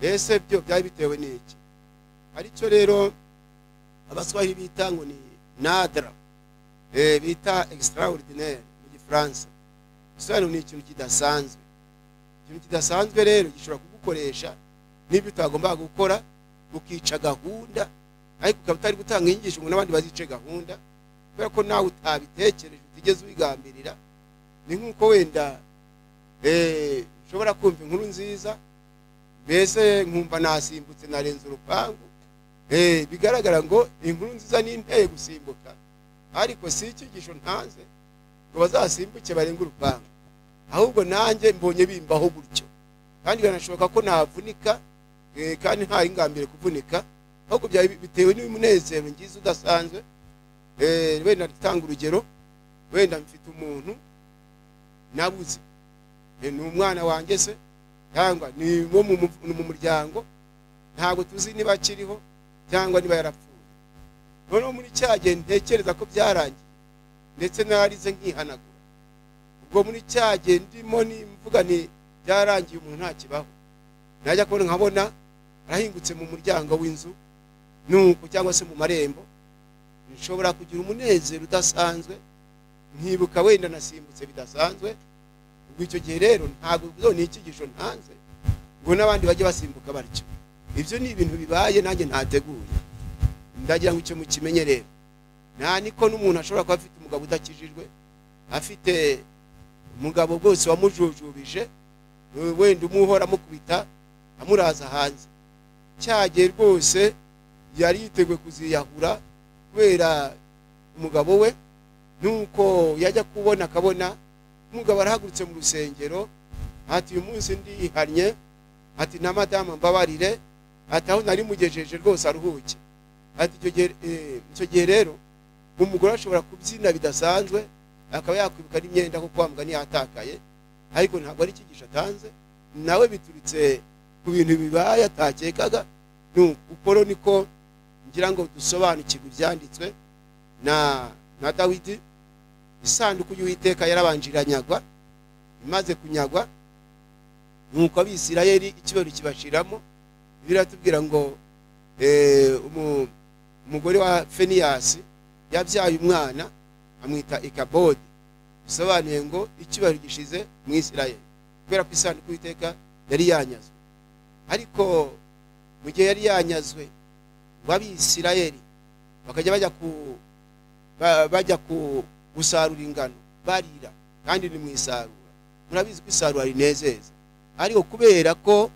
Ese byo byari bitewe n'iki? Aricyo rero Abaswahili bita ngo ni nadra, bita extraordinaire mu Gifaransa. Bisobanura ni ikintu kidasanzwe. Ikintu kidasanzwe rero gishobora kugukoresha n'ibyo utagomba gukora, ukica gahunda, ariko ukaba utari gutanga inyigisho ngo n'abandi bazice gahunda, kubera ko nawe utabitekereje, utigeze ubigambirira. Ni nk'uko wenda nshobora kumva inkuru nziza, mbese nkumva nasimbutse narenze urupangu. Bigaragara ngo inkuru nziza ni inteye gusimbuka, ariko si icyigisho ntanze ngo bazasimbuke barenge urupangu, ahubwo nanjye mbonye bimbaho gutyo. Kandi biranashoboka ko navunika, kandi nta ingambire kuvunika, ahubwo bitewe n'umunezero ngize udasanzwe. Wenda nditanga urugero, wenda mfite umuntu nabuze, ni umwana wanjye se cyangwa ni wo mu muryango, ntabwo tuzi niba akiriho cyangwa niba yarapfuye. Noneho muri cya gihe ntekereza ko byarangiye, ndetse narize nkihanagura. Ubwo muri cya gihe ndimo nimvuga nti byarangiye, umuntu ntakibaho, najya kubona nkabona arahingutse mu muryango w'inzu nuko cyangwa se mu marembo, nshobora kugira umunezero udasanzwe, nkibuka wenda nasimbutse bidasanzwe. Ubwo icyo gihe rero ntabwo ni icyigisho ntanze ngo n'abandi bajye basimbuka batyo. Ibyo ni ibintu bibaye nanjye ntateguye. Ndagira ngo icyo mukimenye rero. Nta niko n'umuntu ashobora kuba afite umugabo udakijijwe, afite umugabo rwose wamujujubije, wenda umuhora amukubita amuraza hanze. Cyagiye rwose yari yiteguye kuziyahura kubera umugabo we, nuko yajya kubona akabona umugabo arahagurutse mu rusengero, ati uyu munsi ndihannye, ati na madamu mbabarire, ati aho nari mugejeje rwose aruhuke. Ati icyo gihe rero umugore ashobora kubyina bidasanzwe, akaba yakwibuka n'imyenda kuko wa mugani yatakaye, ariko ntabwo ari icyigisho atanze, nawe biturutse ku bintu bibaye atakekaga. Nuko niko ngira ngo dusobanukirwe ibyanditswe na Dawidi. Isanduku y'Uwiteka yarabanje iranyagwa, imaze kunyagwa nuko Abisirayeli ikibero kibashiramo. Biratubwira ngo umugore wa Feniyasi yabyaye umwana amwita Ikabodi, bisobanuye ngo ikibero gishize mu Isirayeli, kubera ko isanduku y'Uwiteka yari yanyazwe. Ariko mu gihe yari yanyazwe, ngo Abisirayeli bakajya bajya ku gusarura ingano barira, kandi ni mu isarura. Murabizi ko isarura rinezeza, ariko kubera ko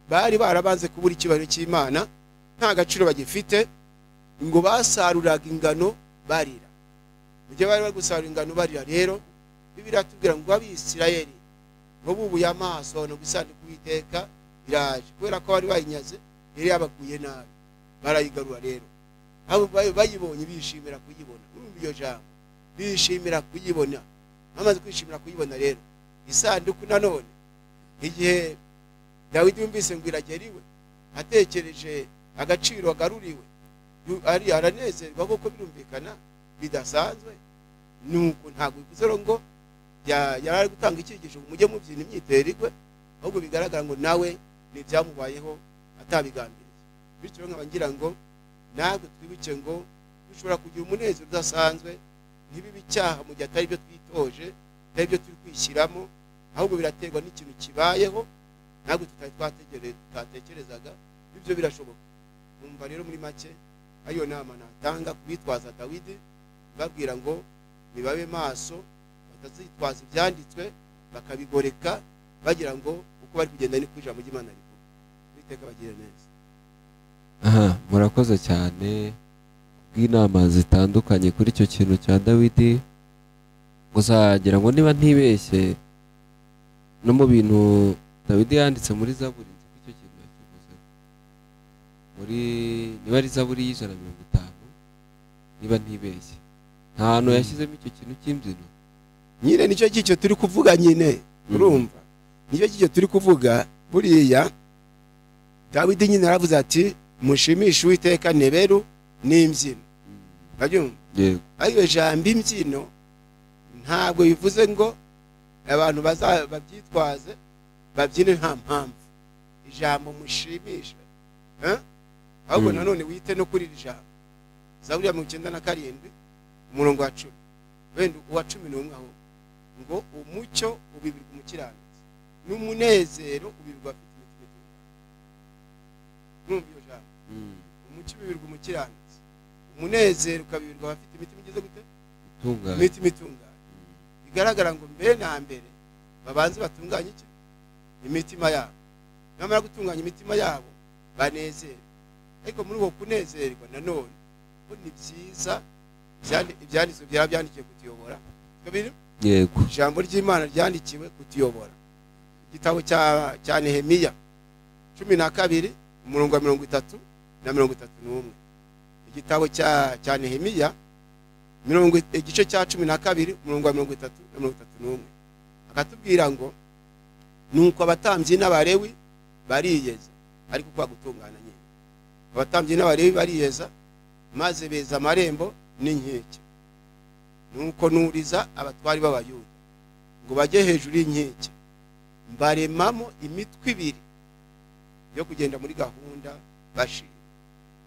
bari barabanze kubura icyubahiro cy'Imana, nta gaciro bagifite, ngo basaruraga ingano barira. Mu gihe bari bari gusarura ingano barira rero, Bibiliya iratubwira ngo Abisirayeli ngo bubuye amaso no gusanduku y'Uwiteka iraje, kubera ko bari bayinyaze yari yabaguye nabi, barayigarura rero. Abo bayibonye bishimira kuyibona. Urumva iryo jambo, bishimira kuyibona. Bamaze kwishimira kuyibona rero isanduku nanone, igihe Dawidi yumvise ngo iragera iwe, atekereje agaciro agaruriwe, ari aranezerwa kuko birumvikana bidasanzwe. Nuko ntabwo bivuze ngo yari ari gutanga icyigisho ngo mujye mubyina imyitero igwe, ahubwo bigaragara ngo nawe ni ibyamubayeho atabigambiriye. Bityo nkaba ngira ngo natwe twibuke ngo dushobora kugira umunezero udasanzwe Ntibibe icyaha mu gihe atari byo twitoje, atari byo turi kwishyiramo, ahubwo biraterwa n'ikintu kibayeho ntabwo tutari twatekerezaga. Ibyo birashoboka. Numva rero muri make ariyo nama natanga kubitwaza Dawidi, babwira ngo nibabe maso, batazitwaza ibyanditswe bakabigoreka bagira ngo uko bari kugenda ni ku ijambo ry'Imana rivuga. Uwiteka abagirire neza. Aha, murakoze cyane bw'inama zitandukanye kuri icyo kintu cya Dawidi. Gusa ngira ngo niba ntibeshye no mu bintu Dawidi yanditse muri Zaburi, nzi ko icyo kintu yakivuze muri, niba ari Zaburi y'150 niba ntibeshye, nta hantu yashyizemo icyo kintu cy'imbyino. Nyine nicyo gicyo turi kuvuga nyine, urumva nicyo gicyo turi kuvuga. Buriya Dawidi nyine aravuze ati mushimishe Uwiteka neberu n'imbyino. Urabyumva? Yego. Ariko ijambo imbyino ntabwo bivuze ngo abantu babyitwaze babyine nta mpamvu. Ijambo mushimishe, ahubwo nanone wite no kuri iri jambo Zaburi ya 97 umurongo wa 10, wenda uwa 11, aho ngo umucyo ubibirwa umukiranutsi n'umunezero ubibirwa afite imitima itunganye. Numva iyo jambo, umucyo ubibirwa umukiranutsi, umunezero ukabibirwa abafite imitima igeze gute? Itunganye. Imitima itunganye. Bigaragara ngo mbere na mbere babanze batunganye iki? Imitima yabo. Namara gutunganya imitima yabo banezerwe. Ariko muri uko kunezerwa nanone ko ni byiza, ibyanditswe byarabyandikiwe kutuyobora. Kabiri, Yego. ijambo ry'Imana ryandikiwe kutuyobora. Igitabo cya Nehemiya 12 umurongo wa 30 na 31. Igitabo cya Nehemiya igice cya 12 umurongo wa 30 na 31. Akatubwira ngo nuko abatambyi n'Abalewi bariyeza, ariko kwa gutungana nyine. Abatambyi n'Abalewi bariyeza maze beza amarembo n'inkike. Nuko nuriza abatwari b'Abayuda ngo bajye hejuru y'inkike, mbaremamo imitwe ibiri yo kugenda muri gahunda bashima.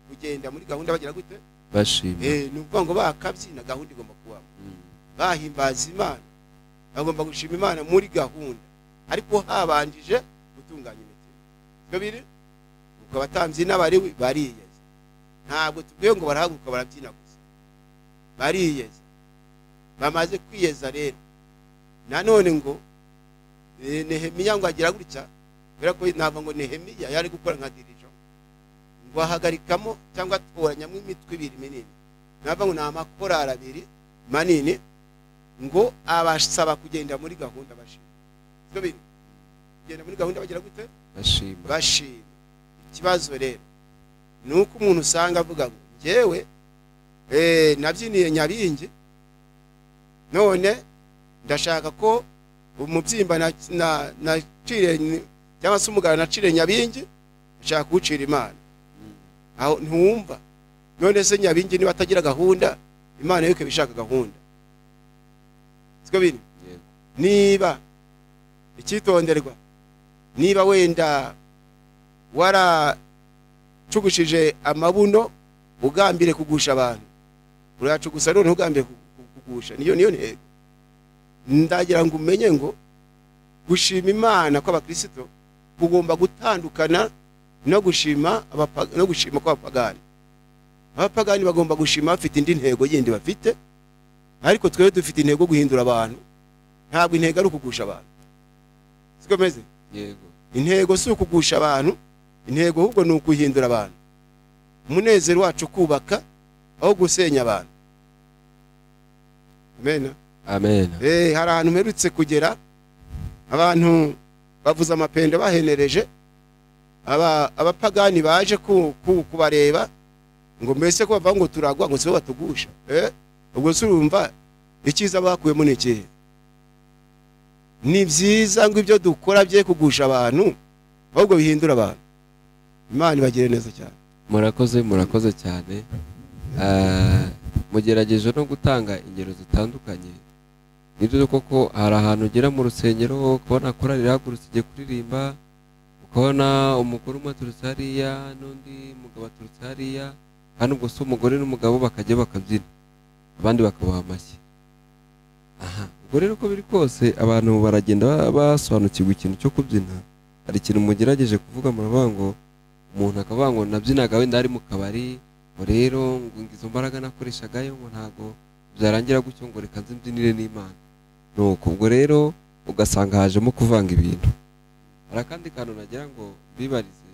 Kugenda muri gahunda bagira gute? Bashima. Ni ukuvuga ngo bakabyina, gahunda igomba kubamo. Bahimbaza Imana, bagomba gushima Imana muri gahunda, ariko habanjije gutunganya imitima. Kabiri, ubwo abatambyi n'Abalewi bariyeza. Ntabwo tubwiye ngo barahaguruka barabyina gusa, bariyeza. Bamaze kwiyeza rero nanone ngo Nehemiya ngo agira gutya, kubera ko ntabwo ngo Nehemiya yari gukora nka dirigeant, ngo ahagarikamo cyangwa atoranyamo imitwe ibiri minini, ntabwo ngo ni amakorali abiri manini, ngo abasaba kugenda muri gahunda bashima. Sibyo bintu? Kugenda muri gahunda bagira gute? Bashima. Bashima. Ikibazo rero ni uko umuntu usanga avuga ngo njyewe nabyiniye Nyabingi, none ndashaka ko umubyimba nacire cyangwa se umugara nacire Nyabingi, ndashaka kuwucira Imana. Aho ntiwumva. None se Nyabingi niba atagira gahunda, Imana yo ikabishaka gahunda. Siko biri? Yego. Niba icyitonderwa, niba wenda waracugushije amabuno ugambire kugusha abantu, uracugusa none ugambire kugusha, niyo ntego. Ndagira ngo umenye ngo gushima Imana kw'abakristo kugomba gutandukana no gushima no gushima kw'abapagani. Abapagani bagomba gushima bafite indi ntego yindi bafite, ariko twebwe dufite intego guhindura abantu. Ntabwo intego ari ukugusha abantu. Siko meze? Yego. Intego si ukugusha abantu, intego ahubwo ni ukuhindura abantu. Umunezero wacu kubaka aho gusenya abantu. Amen. Amen. Hari ahantu mperutse kugera, abantu bavuza amapendo bahenereje, abapagani baje kubareba ngo mbese ko bavuga ngo turagwa ngo sibo batugusha. Ubwo se urumva icyiza bakuyemo ni ikihe? Ni byiza ngo ibyo dukora bye kugusha abantu, ahubwo bihindura abantu. Imana ibagire neza cyane. Murakoze, murakoze cyane. Mugerageje no gutanga ingero zitandukanye. Nibyo koko hari ahantu ugera mu rusengero ukabona korali irahagurutse igiye kuririmba, ukabona umugore umwe aturutse hariya n'undi mugabo aturutse hariya, kandi ubwo si umugore n'umugabo bakajya bakabyina, abandi bakabaha amashyi. Aha, ubwo rero uko biri kose abantu baragenda basobanukirwa ikintu cyo kubyina. Hari ikintu mugerageje kuvuga, muravuga ngo umuntu akavuga ngo nabyinaga wenda ari mu kabari, ngo rero ngo izo mbaraga nakoreshagayo ngo ntago byarangira gutyo, ngo reka nze mbyinire n'Imana. Nuko ubwo rero ugasanga hajemo kuvanga ibintu. Hari akandi kantu nagira ngo bibarize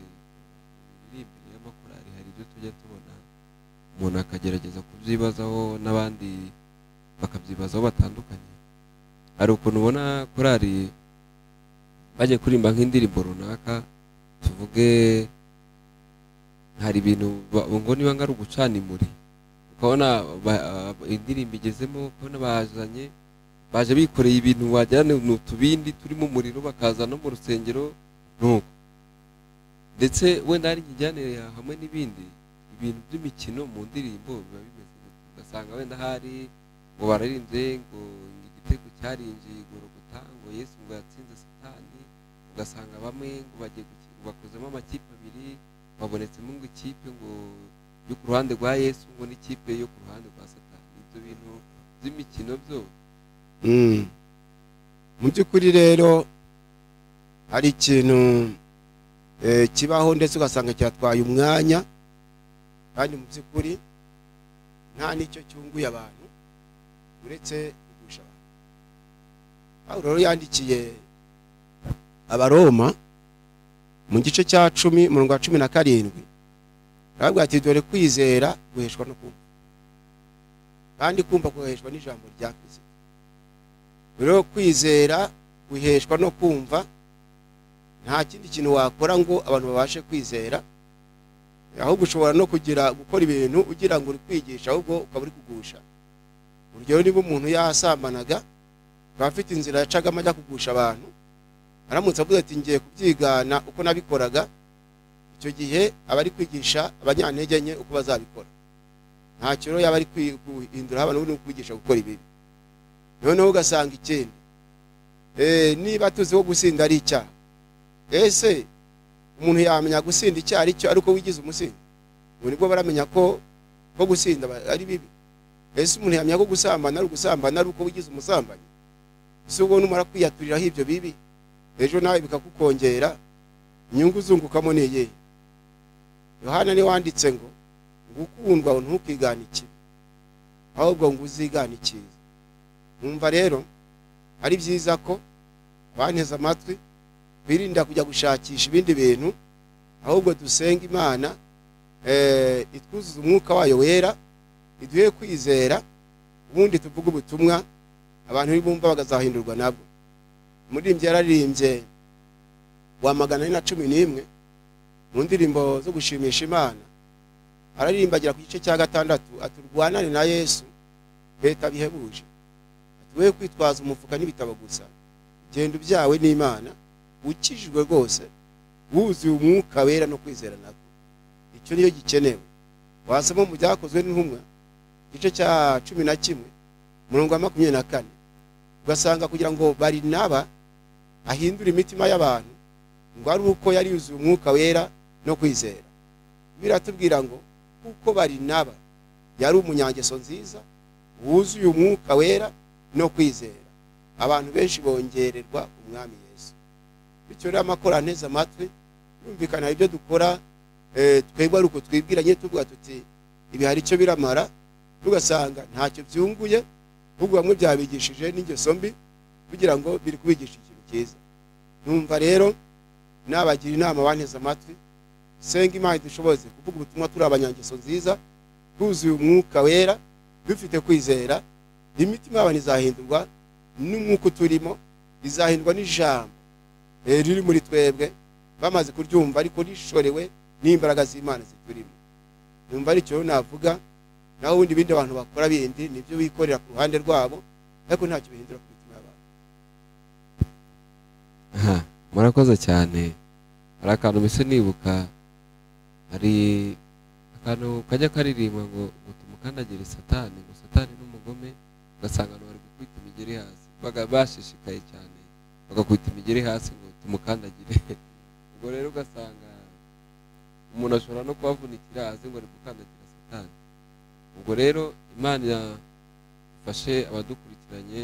imbere y'amakorari, hari ibyo tujya tubona umuntu akagerageza kubyibazaho n'abandi bakabyibazaho batandukanye. Hari ukuntu ubona korari bagiye kuririmba nk'indirimbo runaka, tuvuge hari ibintu ngo niba ngari ugucana imuri, ukabona indirimbo igezemo, ukabona bazanye baje bikoreye ibintu wagira ni utubindi turimo umuriro, bakaza no mu rusengero nuko. Ndetse wenda hari ikijyane hamwe n'ibindi ibintu by'imikino mu ndirimbo biba bimeze gutyo, ugasanga wenda hari ngo bararimbye ngo igitego cyarinjiye Golgotha, ngo Yesu ngo yatsinze Satani, ugasanga bamwe ngo bagiye bakozemo amakipe abiri, babonetsemo ngo ikipe ngo yo ku ruhande rwa Yesu ngo n'ikipe yo ku ruhande rwa Satani. Ibyo bintu by'imikino byo Mu by'ukuri rero hari ikintu kibaho ndetse ugasanga cyatwaye umwanya, kandi mu by'ukuri nta n'icyo cyunguye abantu uretse kugusha abantu. Pawulo rero yandikiye Abaroma mu gice cya 10 umurongo wa 17, aravuga ati dore kwizera guheshwa no kumva, kandi kumva guheshwa n'ijambo rya Kristo. Rero kwizera guheshwa no kumva, nta kindi kintu wakora ngo abantu babashe kwizera, ahubwo ushobora no kugira gukora ibintu ugira ngo uri kwigisha ahubwo ukaba uri kugusha. Urugero niba umuntu yasambanaga akaba afite inzira yacagamo ajya kugusha abantu, aramutse avuze ati ngiye kubyigana uko nabikoraga, icyo gihe aba ari kwigisha abanyantege nke uko bazabikora. Ntacyo rero yaba ari guhindura abantu no kwigisha gukora ibibi. Noneho ugasanga ikindi, niba tuzi ko gusinda ari icyaha, ese umuntu yamenya gusinda icyaha ari cyo ariko wigize umusinzi? Ubu nibwo baramenya ko gusinda ari bibi. Ese umuntu yamenya ko gusambana ari ugusambana ari uko wigize umusambanyi? Ese ubwo numara kwiyaturiraho ibyo bibi, ejo nawe bikakukongera, inyungu uzungukamo ni iyihe? Yohana ni wanditse ngo gukundwa ntukigane ikibi, ahubwo ngo uzigane icyiza. Numva rero ari byiza ko abanteze amatwi birinda kujya gushakisha ibindi bintu, ahubwo dusenga Imana itwuzuza umwuka wayo wera, iduhe kwizera, ubundi tuvuge ubutumwa abantu bumva bagazahindurwa nabwo. Umuririmbyi yararirimbye wa 411 mu ndirimbo zo gushimisha Imana, araririmba agera ku gice cya 6 aturwanane na Yesu beta bihebuje, atuwe kwitwaza umufuka n'ibitabo gusa, genda ubyawe n'Imana ukijijwe rwose, wuzuye umwuka wera no kwizera nako. Icyo niyo gikenewe. Wasoma mu byakozwe n'intumwa igice cya 11 umurongo wa 24, ugasanga kugira ngo Barinaba ahindure imitima y'abantu ngo ari uko yari yuzuye umwuka wera no kwizera. Biratubwira ngo kuko Barinaba yari umunyangeso nziza wuzuye umwuka wera no kwizera, abantu benshi bongererwa umwami Yesu. Bityo rero amakora nteze amatwi yumvikana ibyo dukora, twebwe ari uko twibwiranye tuvuga tuti ibi hari icyo biramara, tugasanga ntacyo byunguye, ahubwo bamwe byabigishije n'ingeso mbi kugira ngo biri kubigisha ikintu cyiza. Numva rero nabagira inama banteze amatwi, senga Imana idushoboze kuvuga ubutumwa turi abanyangeso nziza, tuzuye umwuka wera, dufite kwizera, imitima y'abantu izahindurwa n'umwuka turimo, izahindurwa n'ijambo riri muri twebwe, bamaze kuryumva ariko rishorewe n'imbaraga z'Imana ziturimo. Numva ari cyo navuga, naho ubundi ibindi abantu bakora bindi nibyo bikorera ku ruhande rwabo, ariko ntacyo bihindura ku mitima y'abantu. Aha, murakoze cyane. Hari akantu mbese nibuka, hari akantu kajya karirimba ngo tumukandagire Satani, ngo Satani n'umugome, ugasanga abantu bari gukubita imigeri hasi, bashishikaye cyane bagakubita imigeri hasi ngo tumukandagire. Ubwo rero ugasanga umuntu ashobora no kuhavunikira azi ngo ari gukandagira Satani. Ubwo rero Imana ifashe abadukurikiranye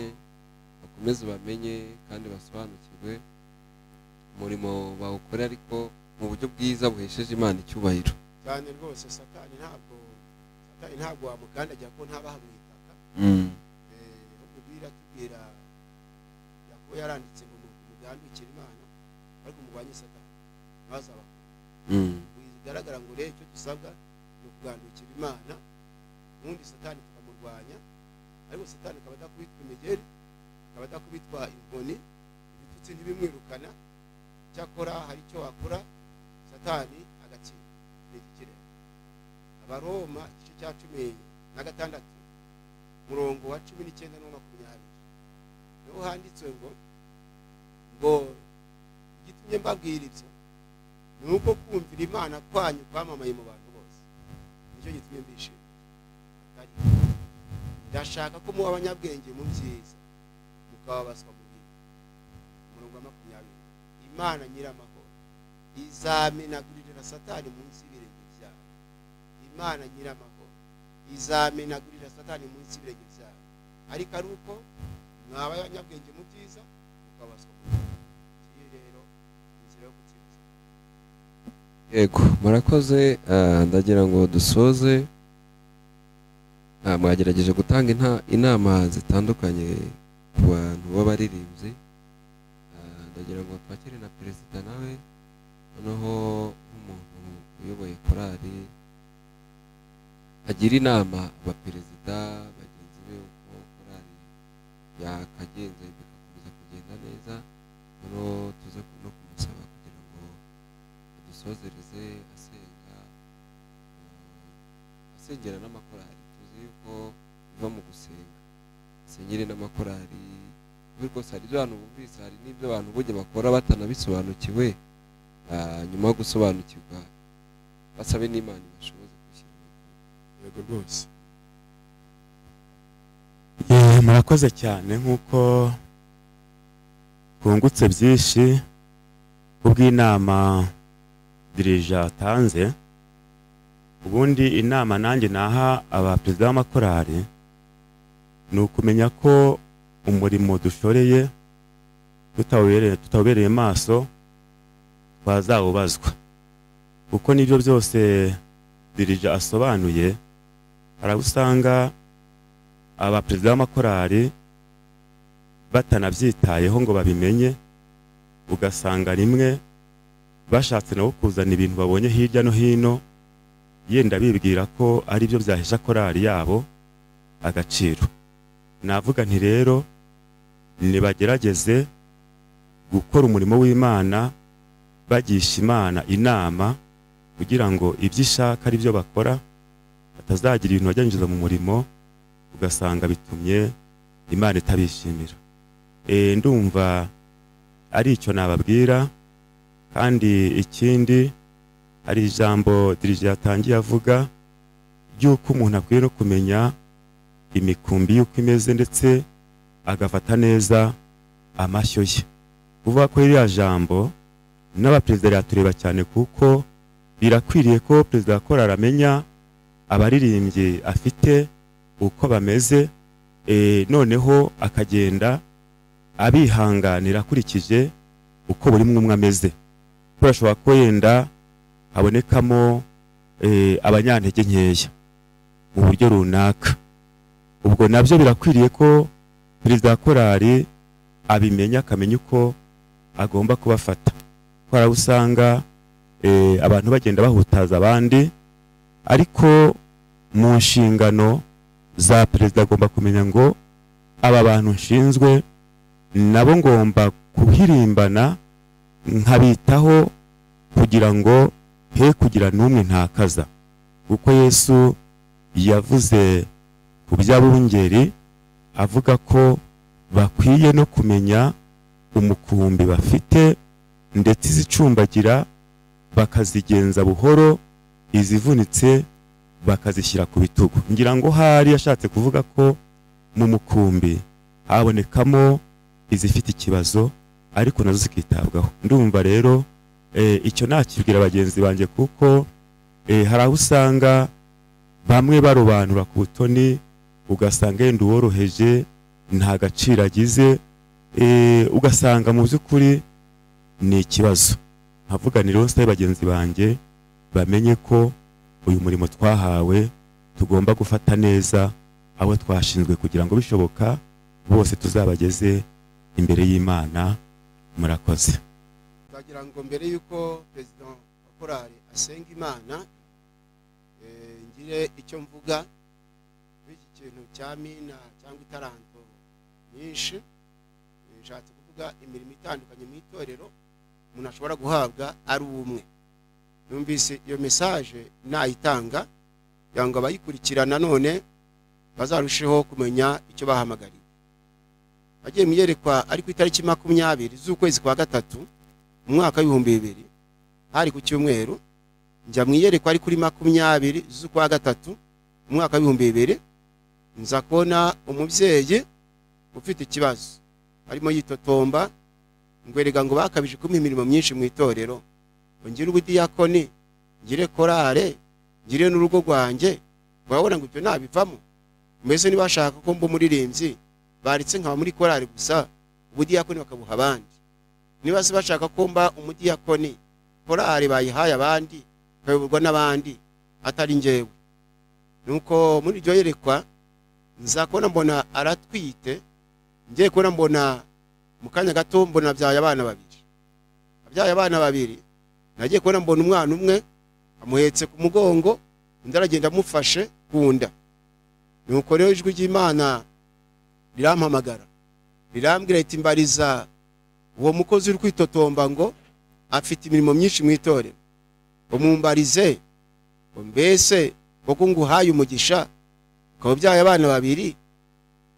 bakomeze bamenye kandi basobanukirwe umurimo bawukore ariko mu buryo bwiza buhesheje Imana icyubahiro. Cyane rwose Satani ntabwo wamukandagira ko ntabaha mu itaka. Ubwira tubwira Yakobo yaranditse ngo mugandukire Imana ariko mugwanye Satani bazaba. Bigaragara ngo rero icyo dusabwa ni ukugandukira Imana, ubundi Satani tukamurwanya, ariko Satani akaba adakubitwa imigeri, akaba adakubitwa inkoni, ibitutsi ntibimwirukana. Cyakora hari icyo wakora Satani agatsinda. Ni igikire. Abaroma igice cya 16 murongo wa 19 no 20 niho handitswe ngo igitumye mbabwira ibyo ni uko kumvira Imana kwanyu kwamamaye mu bantu bose, nicyo gitumye mbishimira. Ndashaka ko muba abanyabwenge mu byiza mukababaswa mu bibi. Umurongo wa 20 Imana nyiramahoro izamenagurira Satani munsi y'ibirenge byawe. Imana nyiramahoro izamenagurira Satani munsi y'ibirenge byawe, ariko ari uko mwaba abanyabwenge mu byiza mukababaswa mu bibi. Iyi rero inzira yo gutsinda. Yego, murakoze. Ndagira ngo dusoze. Mwagerageje gutanga inama zitandukanye ku bantu b'abaririmbyi. Ndagira ngo twakire na perezida nawe, noneho nk'umuntu uyoboye korali agira inama abaperezida bagenzi be uko korali yakagenza bigakomeza kugenda neza. Noneho tuze no kumusaba kugira ngo adusozereze asenga, asengera n'amakorali. Tuzi yuko biva mu gusenga, asengere n'amakorali. Rwose hari ibyo abantu bumvise, hari n'ibyo abantu burya bakora batanabisobanukiwe. Nyuma yo gusobanukirwa basabe n'Imana ibashoboze kwishyira mu bikorwa. Yego rwose. Murakoze cyane. Nk'uko twungutse byinshi kubw'inama dirija atanze, ubundi inama nanjye naha abaperezida b'amakorali ni ukumenya ko umurimo dushoreye tutawubereye maso twazawubazwa, kuko nibyo byose dirija asobanuye. Hari usanga abaperezida b'amakorali batanabyitayeho ngo babimenye, ugasanga rimwe bashatse nabo kuzana ibintu babonye hirya no hino, yenda bibwira ko ari byo byahesha korali yabo agaciro. Navuga nti rero nibagerageze gukora umurimo w'Imana bagisha Imana inama, kugira ngo ibyo ishaka ari byo bakora, batazagira ibintu bajyanjiza mu murimo ugasanga bitumye Imana itabishimira. Ndumva ari icyo nababwira. Kandi ikindi, hari ijambo dirije yatangiye avuga ry'uko umuntu akwiye no kumenya imikumbi y'uko imeze, ndetse agafata neza amashyo ye. Kuvuga ko iriya jambo n'abaperezida riratureba cyane, kuko birakwiriye ko perezida wa korali amenya abaririmbyi afite uko bameze, noneho akagenda abihanganira akurikije uko buri umwe ameze. Kuko ashobora ko yenda habonekamo abanyantege nkeya mu buryo runaka, ubwo nabyo birakwiriye ko perezida wa korali abimenya, akamenya uko agomba kubafata. Kuko hari usanga abantu bagenda bahutaza abandi, ariko mu nshingano za perezida agomba kumenya ngo aba bantu nshinzwe nabo ngomba kuhirimbana nkabitaho, kugira ngo he kugira n'umwe ntakaza. Kuko Yesu yavuze ku by'abungeri avuga ko bakwiye no kumenya umukumbi bafite, ndetse izicumbagira bakazigenza buhoro, izivunitse bakazishyira ku bitugu. Ngira ngo hari yashatse kuvuga ko mu mukumbi habonekamo izifite ikibazo ariko nazo zikitabwaho. Ndumva rero icyo nakibwira bagenzi banjye, kuko hari aho usanga bamwe barobanura ku butoni, ugasanga yenda uworoheje nta gaciro agize, Ugasanga mu by'ukuri ni ikibazo. Nkavuga rero nsabe bagenzi banjye bamenye ko uyu murimo twahawe tugomba gufata neza abo twashinzwe, kugira ngo bishoboka bose tuzabageze imbere y'Imana. Murakoze. Ndagira ngo mbere yuko president wa korali asenga Imana, ngire icyo mvuga kuri iki kintu cya mina cyangwa itaranto nyinshi. Nshatse kuvuga imirimo itandukanye mu itorero umuntu ashobora guhabwa ari umwe. Numvise iyo message nayitanga kugira ngo abayikurikirana none bazarusheho kumenya icyo bahamagariwe. Agiye mu iyerekwa ari ku itariki 20 z'ukwezi kwa 3 mu mwaka w'2000, hari ku cyumweru. Njya mu iyerekwa ari kuri 20 z'ukwa 3 mu mwaka w'2000, nza kubona umubyeyi ufite ikibazo arimo yitotomba ngo erega ngo bakabije kumpa imirimo myinshi mu itorero, ngo ngire ubudiyakoni, ngire korale, ngire n'urugo rwanjye, urabona ngo ibyo nabivamo. Mbese niba bashaka ko mba umuririmbyi baretse nkaba muri korale gusa, ubudiyakoni bakabuha abandi. Niba se bashaka ko mba umudiyakoni, korale bayihaye abandi, ikayoborwa n'abandi atari njyewe. Nuko muri iryo yerekwa nza kubona mbona aratwite, ngiye kubona mbona mu kanya gato mbona abyaye abana babiri. Abyaye abana babiri, nagiye kubona mbona umwana umwe amuhetse ku mugongo, undi aragenda amufashe ku nda. Nuko rero ijwi ry'Imana rirampamagara, rirambwira riti mbariza uwo mukozi uri kwitotomba ngo afite imirimo myinshi mu itorero, umumbarize mbese koko nguhaye umugisha ukaba ubyaye abana babiri,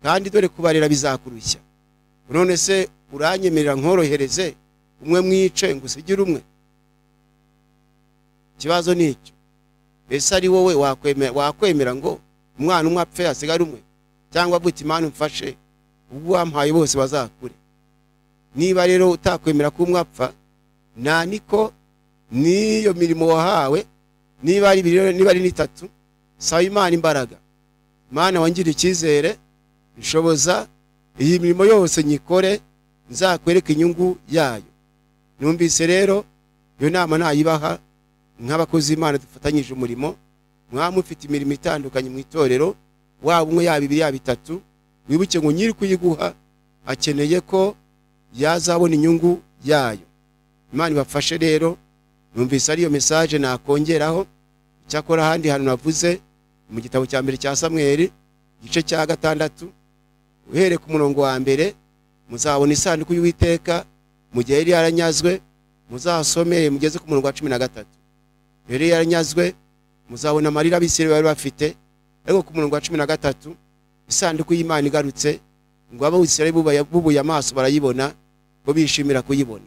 kandi dore kubarera bizakurushya, none se uranyemerera nkorohereze umwe mwice ngo usigire umwe? Ikibazo ni icyo. Mbese ari wowe wakwemera ngo umwana umwe apfe asigare umwe, cyangwa avuga uti Imana umfashe ubwo wampaye bose bazakure? Niba rero utakwemera ko umwe apfa, nta niko n'iyo mirimo wahawe, niba ari ibiri niba ari n'itatu, saba Imana imbaraga. Imana wangire icyizere, nshoboza iyi mirimo yose nyikore, nzakwereka inyungu yayo. Numvise rero iyo nama nayibaha nk'abakozi Imana dufatanyije umurimo. Mwaba mufite imirimo itandukanye mu itorero, waba umwe yaba ibiri yaba itatu, wibuke ngo nyiri kuyiguha akeneye ko yazabona inyungu yayo. Imana ibafashe rero. Numvise ariyo message nakongeraho. Icyakora ahandi hantu navuze mu gitabo cya mbere cya Samweli igice cya 6 uhereye ku murongo wa 1, muzabona isanduku y'Uwiteka mu gihe yari yaranyazwe, muzasome mugeze ku murongo wa 13. Yari yaranyazwe, muzabona amarira abisirayeli bari bafite, ariko ku murongo wa 13 isanduku y'Imana igarutse, ngo abisirayeli bubuye amaso barayibona, ngo bishimira kuyibona.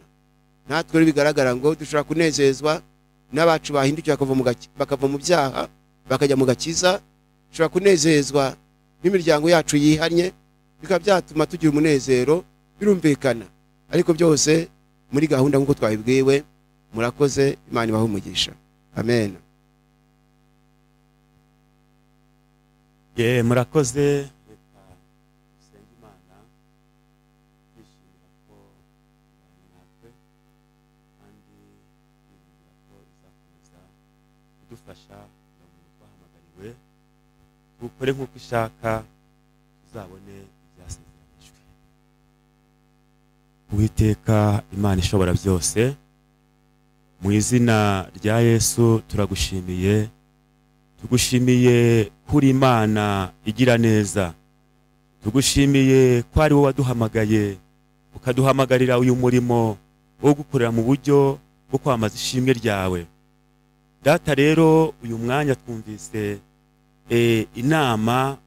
Natwe rero bigaragara ngo dushobora kunezezwa n'abacu bahindukiye bakava mu byaha bakajya mu gakiza, dushobora kunezezwa n'imiryango yacu yihannye, bikaba byatuma tugira umunezero, birumvikana. Ariko byose muri gahunda nk'uko twabibwiwe. Murakoze, Imana ibahe umugisha. Amen. Murakoze. Reka dusenge Imana twishimira ko ibanye natwe, kandi twiringira ko izakomeza kudufasha kugira ngo twahamagariwe tuwukore nk'uko ishaka, tuzabone ibyasezeranijwe. Uwiteka Imana ishobora byose, mu izina rya Yesu turagushimiye, tugushimiye kuri Imana igira neza, tugushimiye ko ari wowe waduhamagaye ukaduhamagarira uyu murimo wo gukorera mu buryo bwo kwamamaza ishimwe ryawe. Data rero uyu mwanya twumvise inama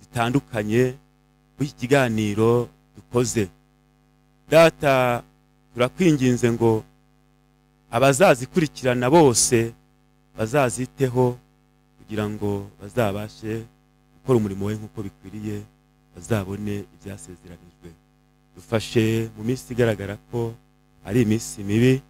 zitandukanye muri iki kiganiro dukoze. Data turakwinginze ngo abazazikurikirana bose bazaziteho, kugira ngo bazabashe gukora umurimo we nk'uko bikwiriye, bazabone ibyasezeranijwe. Dufashe mu minsi igaragara ko ari iminsi mibi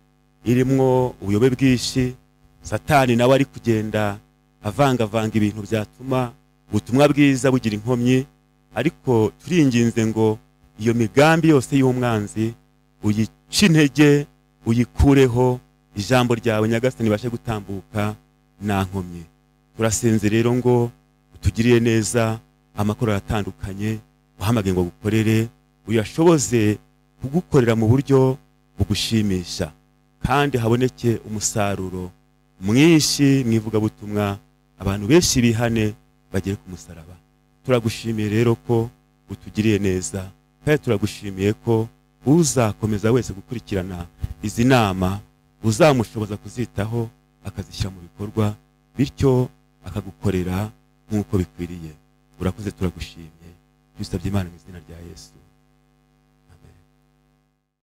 irimwo ubuyobe bwinshi, Satani nawe ari kugenda avangavanga ibintu byatuma ubutumwa bwiza bugira inkomyi, ariko turinginze ngo Iyo migambi yose y'umwanzi uyice intege, uyikureho, ijambo ryawe Nyagasani ribashe gutambuka nta nkomyi. Turasenze rero ngo utugirire neza, amakorali atandukanye uhamagaye ngo agukorere, uyashoboze kugukorera mu buryo bugushimisha, kandi haboneke umusaruro mwinshi mu ivugabutumwa, abantu benshi bihane bagere ku musaraba. Turagushimiye rero ko utugiriye neza, kandi turagushimiye ko uzakomeza wese gukurikirana izi nama uzamushoboza kuzitaho akazishyira mu bikorwa, bityo akagukorera nk'uko bikwiriye. Urakoze, turagushimye, dusabye Imana mu izina rya Yesu.